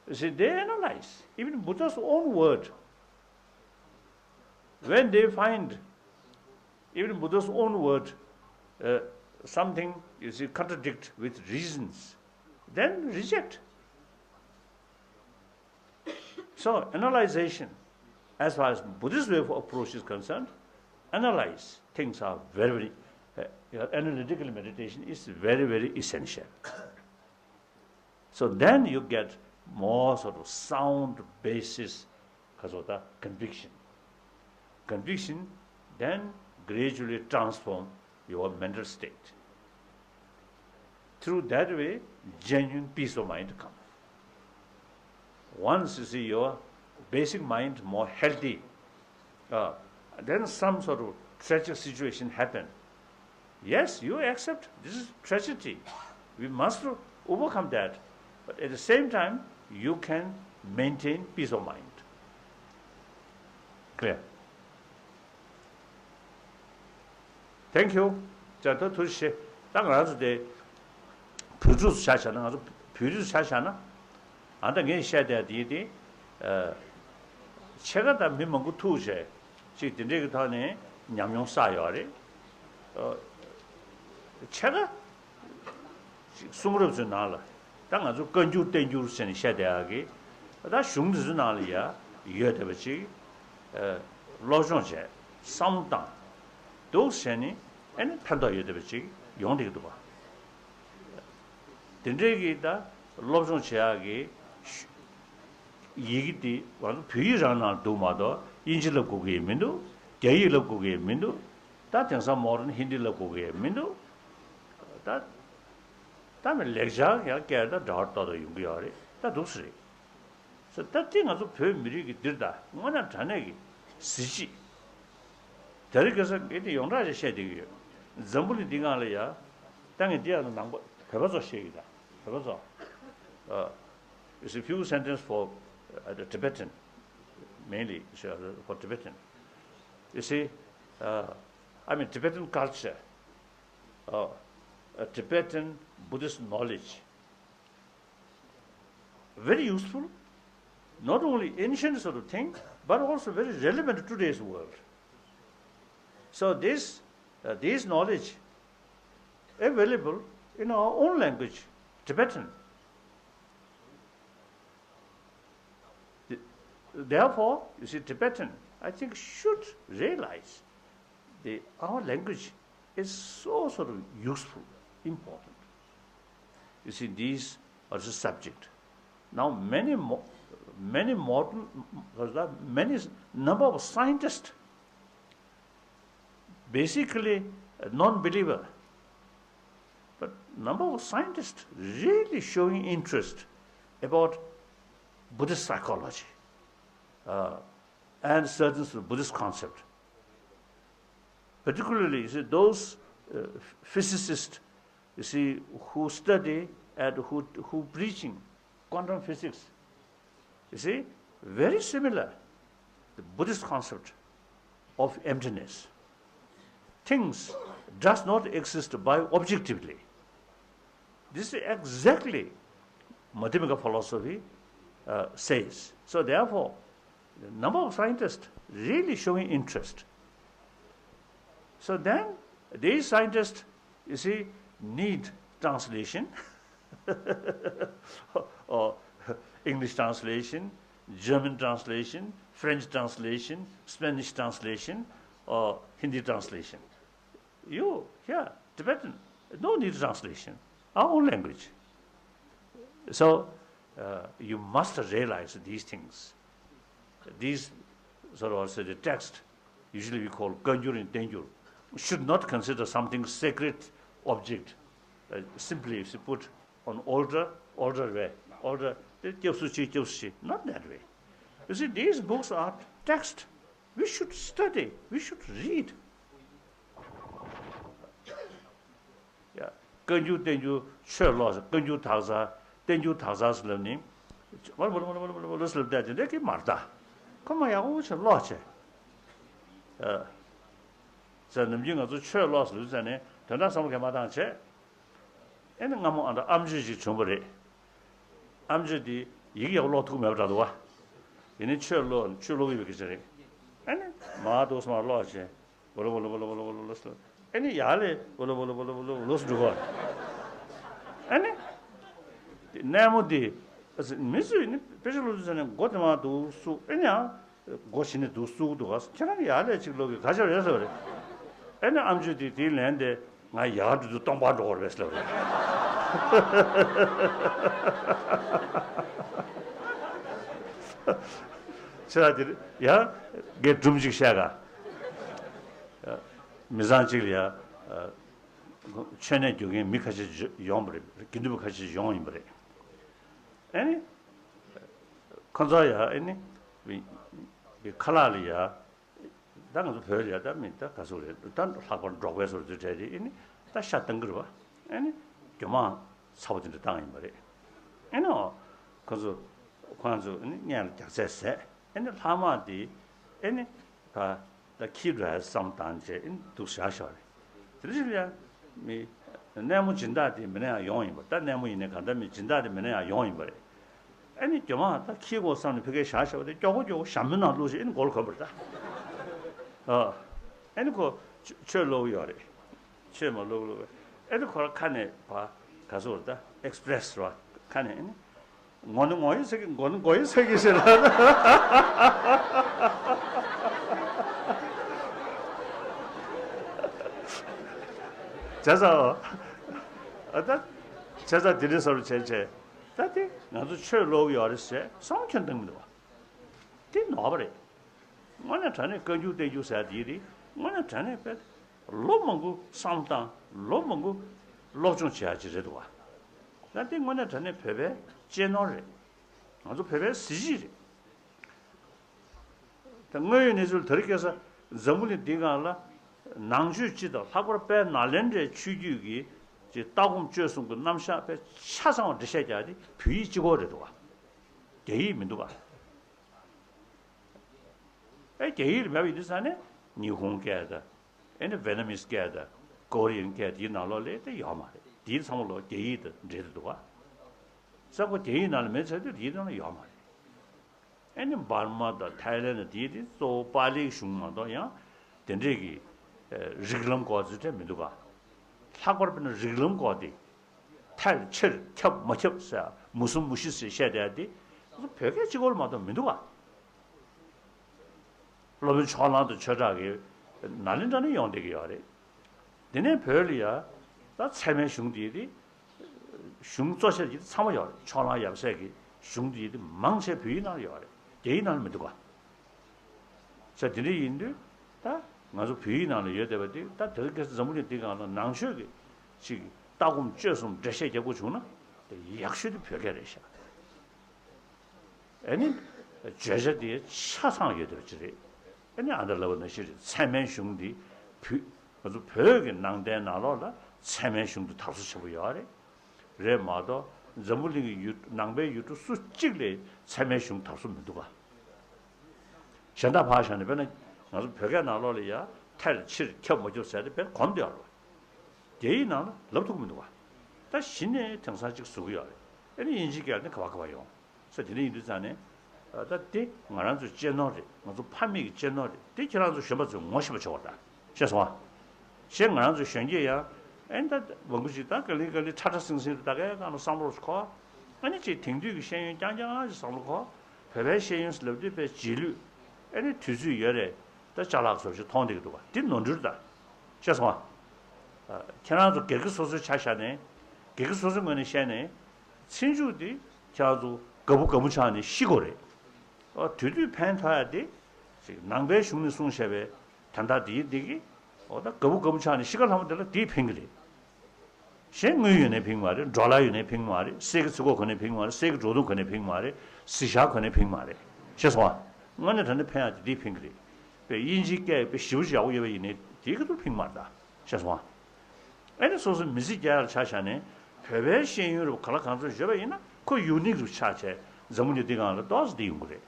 You see, they analyze even Buddha's own word. When they find even Buddha's own word, uh, something, you see, contradict with reasons, then reject. So, analyzation, as far as Buddhist way of approach is concerned, analyze things are very, very, uh, analytical meditation is very, very essential. So then you get more sort of sound basis, because of the conviction. Conviction then gradually transform your mental state. Through that way, genuine peace of mind comes. Once you see your basic mind more healthy, uh, then some sort of tragic situation happen. Yes, you accept this is tragedy. We must overcome that. But at the same time, you can maintain peace of mind. Clear? Thank you. ད་ད་ཐུགས་རྗེ་ཆེ། ད་ང་རང་ཚོ་དེ་བོད་ཕྲུག་ཚོ་ཆ་བཞག་ན། ང་ཚོ་བོད་རིགས་ཚོ་ཆ་བཞག་ན། ཨ་ད་ངས་བཤད་བསྡད་དེ་དེ། ཨ། ཕྱེད་ཀ་ད་མི་མང་པོ་ཐུག་བྱས་ཅིག་དེ་འདྲས་ཀྱི་ཐོག་ནས་ཉམས་མྱོང་བསགས་ཡོད་རེད། ཨ། ཕྱེད་ཀ་ཅིག་གསུང་རབ་ཚོའི་ནང་ལ། ད་ང་ཚོ་བཀའ་འགྱུར་བསྟན་འགྱུར་ཟེར་ནས་བཤད་བསྡད་ཡག་གི། ད་གཞུང་དེ་ཚོའི་ནང་ལ་ཡ་ཡོད་བསྡད་པ་ཅིག་ཨ། སློབ་སྦྱོང་བྱས། བསམ་བློ་བཏང་འདུག་བྱས་ནས། ཨ་ནི་ཕན་ཐོགས་ཡོད་བསྡད་པ་ཅིག་ཡོང་བསྡད་ཀྱི་འདུག་པ། དེ་འདྲའི་གི་ད་སློབ་སྦྱོང་བྱེད་ཡག་གི་ཤུ་ཡི་གེ་དེ་ང་ཚོ་བོད་ཡིག་རང་ནང་འདུག་མ་གཏོགས་དབྱིན་ཇི་བསླབ་དགོས་ཀྱི་མི་འདུག་རྒྱ་ཡིག་བསླབ་དགོས་ཀྱི་མི་འདུག་ད་དེང་སང་མོ་ཌན་ཧིན་དི་བསླབ་དགོས་ཀྱི་མི་འདུག་ད་ད་མི་ལེགས་སྦྱར་ཡང་བསྐྱར་ད་འདྲ་བ་ཏོག་ཏོག་ཡོང་གི་ཡོད་རེད། ད་འདུག་སེ་རེད། ད་ལྟ་དེ་ང་ཚོ་བོད་མི་རིགས་ཀྱི་འདིར་ད་དངོས་གནས་དྲང་གནས་ཀྱི་གཟི་བརྗིད། དེ་རིང་ཁ་སང་ངས་དེ་ཡོངས་གྲགས་ཅིག་བཤད་བསྡད་ཀྱི་ཡོད། འཛམ་བུ་གླིང་འདི་སྒང་ལ་ཡ། ད་ངས་འདི་ཡང་ནང་པ་བོད་པ་ཚོ་བཤད་ཀྱི་ད། བོད་པ་ཚོ། Uh, it's a few sentence for, uh, the Tibetan, mainly, it's, uh, for Tibetan. You see, uh, I mean, Tibetan culture, uh, uh, Tibetan Buddhist knowledge, very useful, not only ancient sort of thing, but also very relevant to today's world. So this, uh, this knowledge available in our own language, Tibetan. Th-, therefore, you see, Tibetan, I think, should realize the, our language is so sort of useful, important. You see, these are the subject. Now, many mo-, many modern, many number of scientists, basically a non-believer, but number of scientists really showing interest about Buddhist psychology, uh, and certain sort of Buddhist concept. Particularly, you see, those, uh, physicists, you see, who study and who, who preaching quantum physics, you see, very similar, the Buddhist concept of emptiness. Things does not exist by objectively. This is exactly Madhyamika philosophy, uh, says. So therefore, the number of scientists really showing interest. So then, these scientists, you see, need translation, or English translation, German translation, French translation, Spanish translation, or Hindi translation. You, here, Tibetan, no need translation. Our own language. So, uh, you must realize these things. These sort of, say, the text, usually we call བཀའ་འགྱུར་and བསྟན་འགྱུར, should not consider something sacred object. Uh, simply, if you put on altar, altar where? Altar, སྐྱབས་སུ་མཆི། སྐྱབས་སུ་མཆི། Not that way. You see, these books are text. We should study, we should read. Yeah. བཀའ་འགྱུར་བསྟན་འགྱུར་ཆོས་ཀློག་བཀའ་འགྱུར་དག་ས། བསྟན་འགྱུར་དག་ཚར་ཟེར་ལབ་ནི། ཝ་ལ་ཝ་ལ་ཟེར་ལབ་བསྡད་དེ་འདྲ་གི་མ་རེད་ད། ཁོ་མ་ཡག་པོ་བྱས་ཀློག་བྱས། ཨ། ཟེར་ནམ་རྒྱུན་ང་ཚོ་ཆོས་ཀློག་ཟེར་ལབ་ཙང་ནས་དོན་དག་བསམ་བློ་གང་མ་བཏང་བྱས། ཨེ་ནི་སྔ་མོ་ཨ་འདྲ་ཨམ་ཆོས་ཅིག་བྱུང་བ་རེད། ཨམ་ཆོས་དེ་ཡི་གེ་ཡག་པོ་ཀློག་ཐུབ་མེད་པ་འདྲ་འདུག་བ། ཡིན་ནའི་ཆོས་ཀློག་ཆོས་ཀློག་ཡོད་པའི་སྐད་ཆ་རེད། ཨེ་ནི་མ་འདུག་སེ་མར་ཀློག་བྱས། ཝ་ལ་ཝ་ལ་ཟེར། ཨེ་ནི་ཡར་ལ་ཝ་ལ་ཝ་ལ་ཟེར་འགྲོ་གི། ཨེ་ནི། དེ་གནས་མོ་དེ། མི་ཚོས་ནི་དཔེ་ཆ་ཀློག་དུས་ཙ་ནས་མགོ་དེ་མར་འདུག་སེ་ཨེ་ནི་ཡང་། སྒོ་ཕྱེ་ནས་འདུག་སེ་འདུག་ག་ཁྱེད་རང་གིས་ཡར་ལ་ཅིག་ཀློག་གི་ག་ཅི་རེད་ཟེར་བ་རེད། ཨེ་ནི་ཨམ་ཆོས་དེ་དེའི་ལན་དེ་ང་ཡར་འགྲོ་དུས་སྟོང་པ་འགྲོ་གི་རེད་ཟེར་བ་རེད། ཁྱེད་རང་དེ་ཡང་དགེ་སྒྲུབ་ཅིག་བཤད་ག་མི་ཚང་གཅིག་ལ་ཡ། ཆོས་གནས་རྒྱུག་མཁན་མི་ཁ་ཤས་ཡོང་བ་རེད། དགེ་འདུན་པ་ཁ་ཤས་ཡོང་ཡིན་པ་རེད། ཨེ་ནི། ཁོ་ཚོ་ཡ་ཨེ་ནི། བི་བི་ཁ་ལག་ལ་ཡ། ད་ང་ཚོ་བོད་ལ་ཡ་ད་མི་ད་ག་ཚོད་རེད། ད་ལྷག་པར་འབྲོག་པའི་སོ་དེ་གྲས་དེ་ཨེ་ནི། ད་ཤ་བཏང་གི་རེད་བ། ཨེ་ནི། རྒྱུ་མ་ཚ་བོ་དེ་འདྲ་བཏང་ཡིན་པ་རེད། ཨེ་ནི། ཁོ་ཚོ་ཁོ་ཚོ་ཨེ་ནི་སྔོན་ལ་རྒྱགས་ཚད་ཟས། ཨེ་ནི་ལྷག་མ་དེ་ཨེ་ནི། ད་ད་ཁྱི་འགྲོ་ཡ་བསམ་བཏང་བྱས་ཨེ་ནི་འདུག་བཞག་བཞག་རེད། དེ་འདྲ་ཞིག་ལ་ཡ། མི། གནས་མོ་སྦྱིན་བདག་དེ་མི་ནས་ཡང་ཡོང་ཡིན་པ། ད་གནས་མོ་ཡིན་ནའི་གང་ལྟར་མི་སྦྱིན་བདག་དེ་མི་ནས་ཡང་ཡོང་ཡིན་པ་རེད། ཨེ་ནི་རྒྱུ་མ་ད་ཁྱི་གོ་བསམ་ནས་ཕ་གིར་བཞག་བཞག་པ་དེ་ཀྱོག་གོ་ཀྱོག་གོ་ཞྭ་མོའི་ནང་བླུགས་ཤིག་ཨེ་ནི་མགོ་ལ་གོན་པ་རེད་ད། ཨ། ཨེ་ནི་ཁོ་ཆོས་ཆོས་ཀློག་གི་ཡོད་རེད། ཆོས་མ་ཀློག་ཀློག་ཨེ་ནི་ཁོ་ར་ཁ་ནས་བ་ག་ཚོད་རེད་ད་ཨེག་སི་པི་རེ་སི་རེད་བ། ཁ་ནས་ཨེ་ནི། ངོ་ནི་ངོ་ཡི་ཟེར་གི། མགོ་ནི་མགོ་ཡི་ཟེར་གི་ཟེར་ལ། བྱས་ཙང་། ཨ་ད། བྱས་ཙང་དེ་འདྲའི་བཟོ་འདྲ་བྱས་བྱས། ད་དེ་ང་ཚོ་ཆོས་ཀློག་གི་ཡོད་རེད་ཟེར་བསམ་བློ་ཁྱོན་བཏང་གི་མི་འདུག་བ། དེ་ནོར་བ་རེད། དངོས་གནས་དྲང་གནས་བཀའ་འགྱུར་བསྟན་འགྱུར་ཟེར་ཡ་དེ་རེད། དངོས་གནས་དྲང་གནས་དཔེ་ལོ་མང་པོ་བསམ་བཏང་། ལོ་མང་པོ་སློབ་སྦྱོང་བྱེད་ཡ་ཅིག་རེད་འདུག་བ། ད་དེ་དངོས་གནས་དྲང་གནས་བོད་པའི་གཅེས་ནོར་རེད། ང་ཚོ་བོད་པའི་གཟི་བརྗིད་རེད། ད་དངོས་ཡོད་གནས་ཚུལ་དེ་རིང་ཁ་སང་འཛམ་བུ་གླིང་འདིའི་སྒང་ལ་ནང་ཆོས་སྤྱི་དང་ལྷག་པར་དཔལ་ནཱ་ལེནྡྲའི་ཆོས་བརྒྱུད་ཀྱི་ཅིག་ལྟ་སྒོམ་སྤྱོད་གསུམ་གྱི་རྣམ་གཞག་དཔེ་ཆ་ཚང་བ་འགྲེལ་བཤད་རྒྱག་དེ་བོད་ཡིག་གཅིག་པོ་རེད་འདུག་བ། རྒྱ་ཡིག་མི་འདུག་བ། ཨེ་རྒྱ་ཡིག་ལ་མེད་པ་ཡིན་དུས་ཙང་ནས་ཉི་ཧོང་སྐད་དང་། ཨེ་ནི་ཝེ་ཏ་ནམ་སི་སྐད་དང་ཀོ་རི་ཡན་སྐད་དེའི་ནང་ལོགས་ལ་དེ་ཡོད་མ་རེད། དེའི་ཚང་མ་ལོག་རྒྱ་ཡིག་དང་འབྲེལ་དུ་འདུག་བ། ས་ཁོ་རྒྱ་ཡིག་ནང་ལ་མེད་ཚར་དུས་དེའི་ནང་ལ་ཡོད་མ་རེད། ཨེ་ནི་འབར་མ་དང་ཐའི་ལེན་དང་དེའི་དེ་གཙོ་བོ་པཱ་ལིའི་གཞུང་མ་གཏོགས་ཡང་དེ་འདྲས་ཀྱི་ཨེ་རིགས་ལམ་སྐོར་ཚུལ་འདྲ་མི་འདུག་ག་ལྷག་པར་དཔེར་ན་རིགས་ལམ་སྐོར་དེ་ཐལ་ཆེར་ཁྱབ་མ་ཁྱབ་ཟེར་མུ་གསུམ་མུ་བཞི་ཟེར་བཤད་བསྡད་དེ་བོད་སྐད་གཅིག་པོ་ལ་མ་གཏོགས་མི་འདུག་ག་སློབ་དཔོན་ཕྱོགས་གླང་དང་ཆོས་གྲགས་ཀྱིས་ནཱ་ལེནྡྲ་ནས་ཡོང་བསྡད་ཀྱི་ཡོད་རེད། དེ་ནས་བོད་ལ་ཡ་ད་ཚད་མའི་གཞུང་དེ་དེ་གཞུང་གཙོ་ཆེ་དེ་ཚང་མ་ཡོད་རེད། ཕྱོགས་གླང་ཡབ་སྲས་ཀྱི་གཞུང་དེ་དེ་མང་ཆེ་བོད་ཡིག་ནང་ལ་ཡོད་རེད། རྒྱ་ཡིག་ནང་ལ་མི་འདུག་ག་ས་དེ་འདྲ་ཡིན་དུས་ད་ང་ཚོ་བོད་ཡིག་ནང་ལ་ཡོད་བསྡད་པ་དེ་ད་དེ་རིང་ཁ་སང་འཛམ་བུ་གླིང་འདི་སྒང་ལ་ནང་ཆོས་ཀྱི་ཅིག་ལྟ་སྒོམ་སྤྱོད་གསུམ་འགྲེལ་བཤད་རྒྱག་དགོས་བྱུང་ན་དེ་ཡག་ཤོས་དེ་བོད་སྐད་རེད་ཤག་ཨ་ནི། བརྗོད་བྱ་དེ་ཆ་ཚང་ཡོད་བསྡད་པ་ཅིག་རེད། ཨ་ནི་ཨ་མདའ་ལབ་པ་ནང་བཞིན་རེད། ཚད་མའི་གཞུང་འདི་བོད་ང་ཚོ་བོད་ཀྱི་ནང་བསྟན་ནང་ལོགས་ལ་ཚད་མའི་གཞུང་དེ་དར་སྲོལ་ཆེན་པོ་ཡོད་རེད། རེད་མ་གཏོགས་འཛམ་བུ་གླིང་གི་ཡུལ་ནང་པའི་ཡུལ་གྲུ་སུ་གཅིག་ལ་ཚད་མའི་གཞུང་དར་སྲོལ་མི་འདུག་ག་གཞན་དག་ཕར་བཞག་ནས་དཔེར་ན་ང་ཚོ་བོད་སྐད་ནང་ལོགས་ལ་ཡ་ཐལ་ཆེར་ཁྱབ་མ་ཁྱབ་ཟེར་ཏེ་དཔེར་གོམས་བསྡད་ཡོད་རེད། རྒྱ་ཡིག་ནང་ལ་ལབ་ཐུབ་ཀྱི་མི་འདུག་ག་ད་གཞི་ནས་དེང་སང་གཅིག་བཟོ་གི་ཡོད་རེད། ཨ་ནི་དབྱིན་ཇིའི་སྐད་ནི་ག་པར་ག་པར་ཡོང་ས་དེ་འདྲ་ཡིན་དུས་ཙང་ནས། ད་དེ་ང་རང་ཚོའི་གཅེས་ནོར་རེད། ང་ཚོ་ཕ་མེས་ཀྱི་གཅེས་ནོར་རེད། དེ་ཁྱེད་རང་ཚོ་གཞོན་པ་ཚོས་ངོ་ཤེས་པ་བྱེད་དགོས་རེད་ད། ཤེས་སོང་ཨ། གཞན་ང་རང་ཚོ་གཞོན་སྐྱེས་ཡང་ཨེ་ད་མང་པོ་ཞིག་ད་ག་ལེ་ག་ལེ་ཁྲ་ཁྲ་སིང་སིང་རེད། ད་གའི་སྒང་ལ་བསམ་བློ་འཁོར། ཨ་ནི་ཅིག་དེང་དུས་ཀྱི་ཤེས་ཡོན་རྐྱང་རྐྱང་ཞིག་བསམ་བློ་འཁོར། བོད་པའི་ཤེས་ཡོན་ཟེར་ལབ་དུས་དཔེ་རྗེས་ལུས། ཨ་ནི་དུས་ཚོད་ཡོད་རེད། ད་ཅ་ལག་བཟོ་ཞིག་མཐོང་བསྡད་ཀྱི་འདུག་ག་འདི་ནོར་འཁྲུལ་རེད་ད། ཤེས་སོང་ཨ། ཁྱེད་རང་ཚོ་སྒེར་གྱི་སོ་སོའི་ཆ་བཞག་ནས། སྒེར་གྱི་སོ་སོའི་ངོས་ནས་བཤད་ནས། ཚེ་མཇུག་དེ་ཁྱེད་རང་ཚོ་དགའ་པོ་དགའ་མོ་ཆགས་ནས་ཤི་དགོས་རེད། ཨོ་དེ་དུས་ཕན་ཐོགས་ཡ་དེ། ཅིག་ནང་པའི་གཞུང་ནས་གསུངས་བཞག་པའི་དོན་དག་དེ་ཡིན་འདི་གི། ཨོ་ད་དགའ་པོ་དགའ་མོ་ཆགས་ནས་ཤི་ཁ་ལྷ་མོ་དེ་ལ་དེས་ཕན་གི་རེད། གཞན་དངུལ་ཡོད་ནའི་ཕན་གི་མ་རེད། ཌོ་ལར་ཡོད་ནའི་ཕན་གི་མ་རེད། གསེར་གྱི་ཚིག་གོ་གོན་ནའི་ཕན་གི་མ་རེད། གསེར་གྱི་སྒྲོག་དུང་གོན་ནའི་ཕན་གི་མ་རེད། གཟི་ཞྭ་གོན་ནའི་ཕན་གི་མ་རེད། ཤེས་སོང་ཨ། དངོས་གནས་དྲང་གནས་ཕན་ཡ་དེ་དེས་ཕན་གི་རེད། དཔེ་དབྱིན་ཇིའི་སྐད་དཔེ་ཞེ་པོ་ཅིག་ཡག་པོ་ཡོད་པ་ཡིན་ནའི་དེའི་ཁ་ཐུག་ཕན་གི་མ་རེད་ད། ཤེས་སོང་ཨ། ཨེ་ནི་སོ་སོའི་མི་ཚེ་རྒྱག་ཡར་ཆ་བཞག་ནས་བོད་པའི་ཤེས་ཡོན་རུ་ག་ལ་གང་འཚམ་ཡོད་པ་ཡིན་ན་ ཁོ་ཡུ་ནིག་རུ་ཆགས་བྱས་འཛམ་བུ་གླིང་འདི་སྒང་ལ་ཏོག་ཙམ་བསྡད་ཡོང་གི་རེད།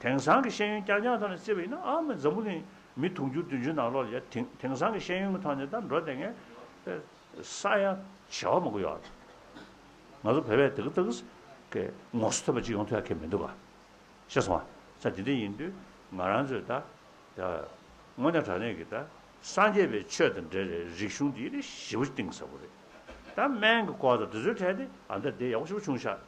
དེང་སང་གི་ཤེས་ཡོན་རྐྱང་རྐྱང་ཐོག་ནས་བརྩིས་པ་ཡིན་ན། ཨ་མ་འཛམ་བུ་གླིང་མི་དུང་ཕྱུར་བདུན་ཅུ་ནང་ལོགས་ལ་ཡ་དེང་དེང་སང་གི་ཤེས་ཡོན་གྱི་ཐོག་ནས་ད་འགྲོ་བསྡད་མཁན་ས་ཡ་བྱེ་བ་མང་པོ་ཡོད་རེད། ང་ཚོ་བོད་པས་དེ་ག་དེ་ག་གི་ངོ་སོ་ཐོན་པ་ཅིག་ཡོང་ཐུབ་ཡ་གང་ཡང་མི་འདུག་ག། ཤེས་སོང་ང་། ས་དེ་འདྲ་ཡིན་དུས་ང་རང་ཚོས་ད་ད་དངོས་གནས་དྲང་གནས་ཀྱི་ད་སངས་རྒྱས་པའི་ཆོས་དང་འབྲེལ་བའི་རིག་གཞུང་འདི་ཞེ་པོ་གཏིང་ཟབ་པོ་རེད། ད་སྨན་གྱི་སྐོར་དང་དེ་ཚོའི་གྲས་དེ་ཨ་ད་དེ་ཡག་པོ་ཞེ་པོ་བྱུང་ཤག།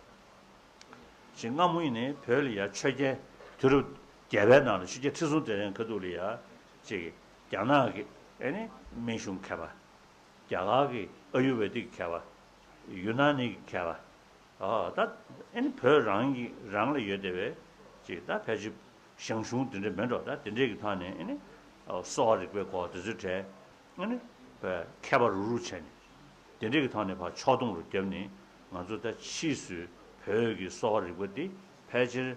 ཅིག་སྔ་མོ་ཡིན་ནའི་བོད་ལ་ཡ་ཆོས་རྒྱལ་དུས་རབས་བརྒྱད་པའི་ནང་ལ་ཆོས་རྒྱལ་ཁྲི་སྲོང་ལྡེ་བཙན་ཁ་ཐུག་ལ་ཡ་ཅིག་རྒྱ་ནག་གི་ཨེ་ནི་སྨན་གཞུང་མཁས་པ། རྒྱ་གར་གྱི་ཨ་ཡུར་ཝེ་དིག་མཁས་པ། ཡུ་ན་ནི་གི་མཁས་པ། ཨ་ད་ཨེ་ནི་བོད་རང་གི་རང་ལ་ཡོད་བསྡད་པའི་ཅིག་ད་ཕལ་ཆེར་ཞང་ཞུང་དེ་འདྲ་མེད་འགྲོ། ད་དེ་འདྲས་ཀྱི་ཐོག་ནས་ཨེ་ནི་གསོ་བ་རིག་པའི་སྐོར་དེ་ཚོའི་གྲས་ཨེ་ནི་བོད་མཁས་པ་རུག་རུག་བྱས་ནས་དེ་འདྲས་ཀྱི་ཐོག་ནས་ཕར་ཕྱོགས་བསྡོམས་རུ་བརྒྱབ་ནས་ང་ཚོ་ད་ཕྱིས་སུ་བོད་ཀྱི་གསོ་བ་རིག་པ་འདི་ཕལ་ཆེར་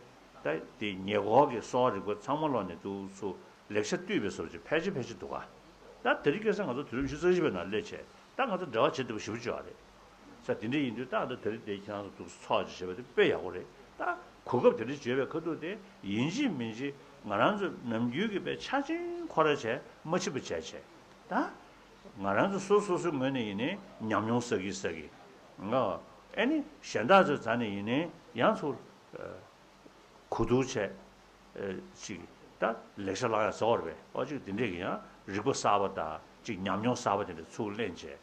ད་དེ་ཉེ་འཁོར་གྱི་གསོ་བ་རིག་པ་ཚང་མ་ལོག་ནས་འདུག་ཚུར་ལེགས་ཆ་བཏུས་པའི་བཟོ་ཅིག་ཕལ་ཆེར་ཕལ་ཆེར་འདུག་ག། ད་དེ་རིང་ཁ་སང་ང་ཚོ་དུས་རབས་ཉི་ཤུ་རྩ་བཞི་པའི་ནང་སླེབས་བྱས་ད་ང་ཚོ་འབྲེལ་བ་བྱེད་ཐུབ་པ་ཞེ་པོ་ཅིག་ཡོད་རེད། ས་དེ་འདྲ་ཡིན་དུས་ད་ང་ཚོ་དེ་རིང་དེ་ཁྱེད་རང་ཚོ་འདུག་ཚོགས་ཅིག་བྱས་པ་དེ་དཔེ་ཡག་པོ་རེད། ད་གོ་སྐབས་དེ་འདྲ་བྱས་པའི་ཁ་ཐུག་དེ་ཡིན་གཅིག་མིན་གཅིག་ང་རང་ཚོ་ནམ་རྒྱུན་གྱི་དཔེ་ཆ་ཆེན་ཁོ་ར་བྱས་མ་ཕྱིན་པ་བྱས་བྱས་ད་ང་རང་ཚོ་སོ་སོ་སོའི་ངོས་ནས་ཡིན་ནའི་ཉམས་མྱོང་བསགས་ཀྱི་བསགས་ཀྱི་ང་ཨེ་ནི་གཞན་དག་ཚོའི་རྩ་ནས་ཡིན་ནའི་ཡང་ཚུར། གོ་བསྡུར་བྱས། ཨེ་ཅིག་ད་ལེགས་ཆ་བླང་ཡ་ཟེར་བ་རེད་པས། ཨོ་ཅིག་དེ་འདྲས་ཀྱི་ཡང་རིག་པ་གསར་པ་དང་ཅིག་ཉམས་མྱོང་གསར་པ་དེ་འདྲ་ཚུར་ལེན་བྱས།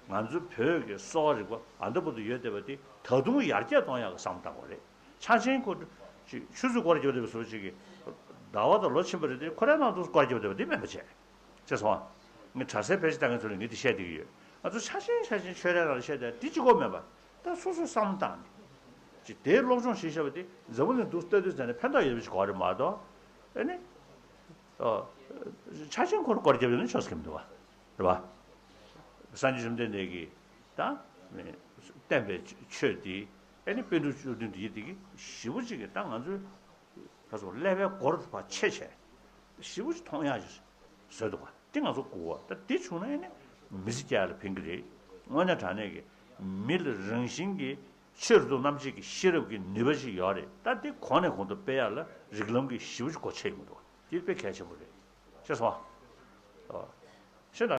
ང་ཚོ་བོད་ཀྱི་གསོ་བ་རིག་པ་ཨ་མདོ་བར་དུ་ཡོད་བསྡད་པ་དེ་ད་དུང་ཡར་རྒྱས་གཏོང་ཡག་གི་བསམ་བློ་བཏང་དགོས་རེད། ཆ་ཆེན་ཁོ་ཅིག་ཆུ་ཚོད་སྐོར་རྒྱབ་བསྡད་པ་བཟོ་ཅིག་གི་ཟླ་བ་དང་ལོ་ཕྱིན་པ་རེད་དེ་ཁོ་རའི་ནང་དུ་སྐོར་རྒྱབ་བསྡད་པ་དེ་མིན་པ་བྱས། ཅེས་སོང་། ངས་གྲྭ་སའི་ཕལ་ཆེར་ལྟ་མཁན་ཚོ་ལ་ངས་དེ་བཤད་བསྡད་ཀྱི་ཡོད། ང་ཚོ་ཆ་ཆེན་ཆ་ཆེན་ཆོས་རའི་ནང་ལ་བཤད་བསྡད་དེ་གཅིག་པོ་མེད་པ། ད་སོ་སོའི་བསམ་བློ་བཏང་ནས། ཅིག་དེའི་སློབ་སྦྱོང་ཞིག་བྱས་པ་དེ་འཛམ་བུ་གླིང་འདུག་ལྟ་དུས་ཙམ་ནས་ཕན་ཐོགས་ཡོད་པ་ཞིག་གོ་རེད་མ་གཏོགས། ཨེ་ནི། ཨོ། ཆ་ཆེན་ཁོ་ར་སྐོར་རྒྱབ་ཡོད་ན་ཆོག་ས་གི་མི་འདུག་བ། རེད་བ། སངས་རྒྱས་བཅོམ་ལྡན་འདས་ཀྱིས་ད། བསྟན་པའི་ཆོས་དེ་ཨེ་ནི་པཎ་གྲུབ་བཅུ་བདུན་དེ་ཡི་དེ་གི་ཞེ་པོ་ཅིག་གི་ད་ང་ཚོའི། ད་སོ་ཀླད་པའི་སྒོར་ཕར་ཕྱེ་བྱས། ཞེ་པོ་ཅིག་མཐོང་ཡག་ཅིག་བཟོས་འདུག་ག། དེ་ང་ཚོ་དགོས་པ། ད་དེ་བྱུང་ན་ཨེ་ནི་མི་ཚེ་སྐྱེལ་ལ་ཕན་གི་རེད། དངོས་གནས་དྲང་གནས་ཀྱི་མི་ལ་རང་བཞིན་གྱི་ཆོས་རབ་ཏུ་རྣམ་འབྱེད་ཀྱི་ཤེས་རབ་ཀྱི་ནུས་པ་ཞིག་ཡོད་རེད། ད་དེ་གོང་ནས་གོང་དུ་སྤེལ་ཡག་ལ་རིགས་ལམ་གྱི་ཞེ་པོ་ཅིག་སྒོ་ཕྱེ་ཡོང་གི་འདུག། དེ་དཔེ་གལ་ཆེན་པོ་རེད། ཤེས་སོང་ཨ།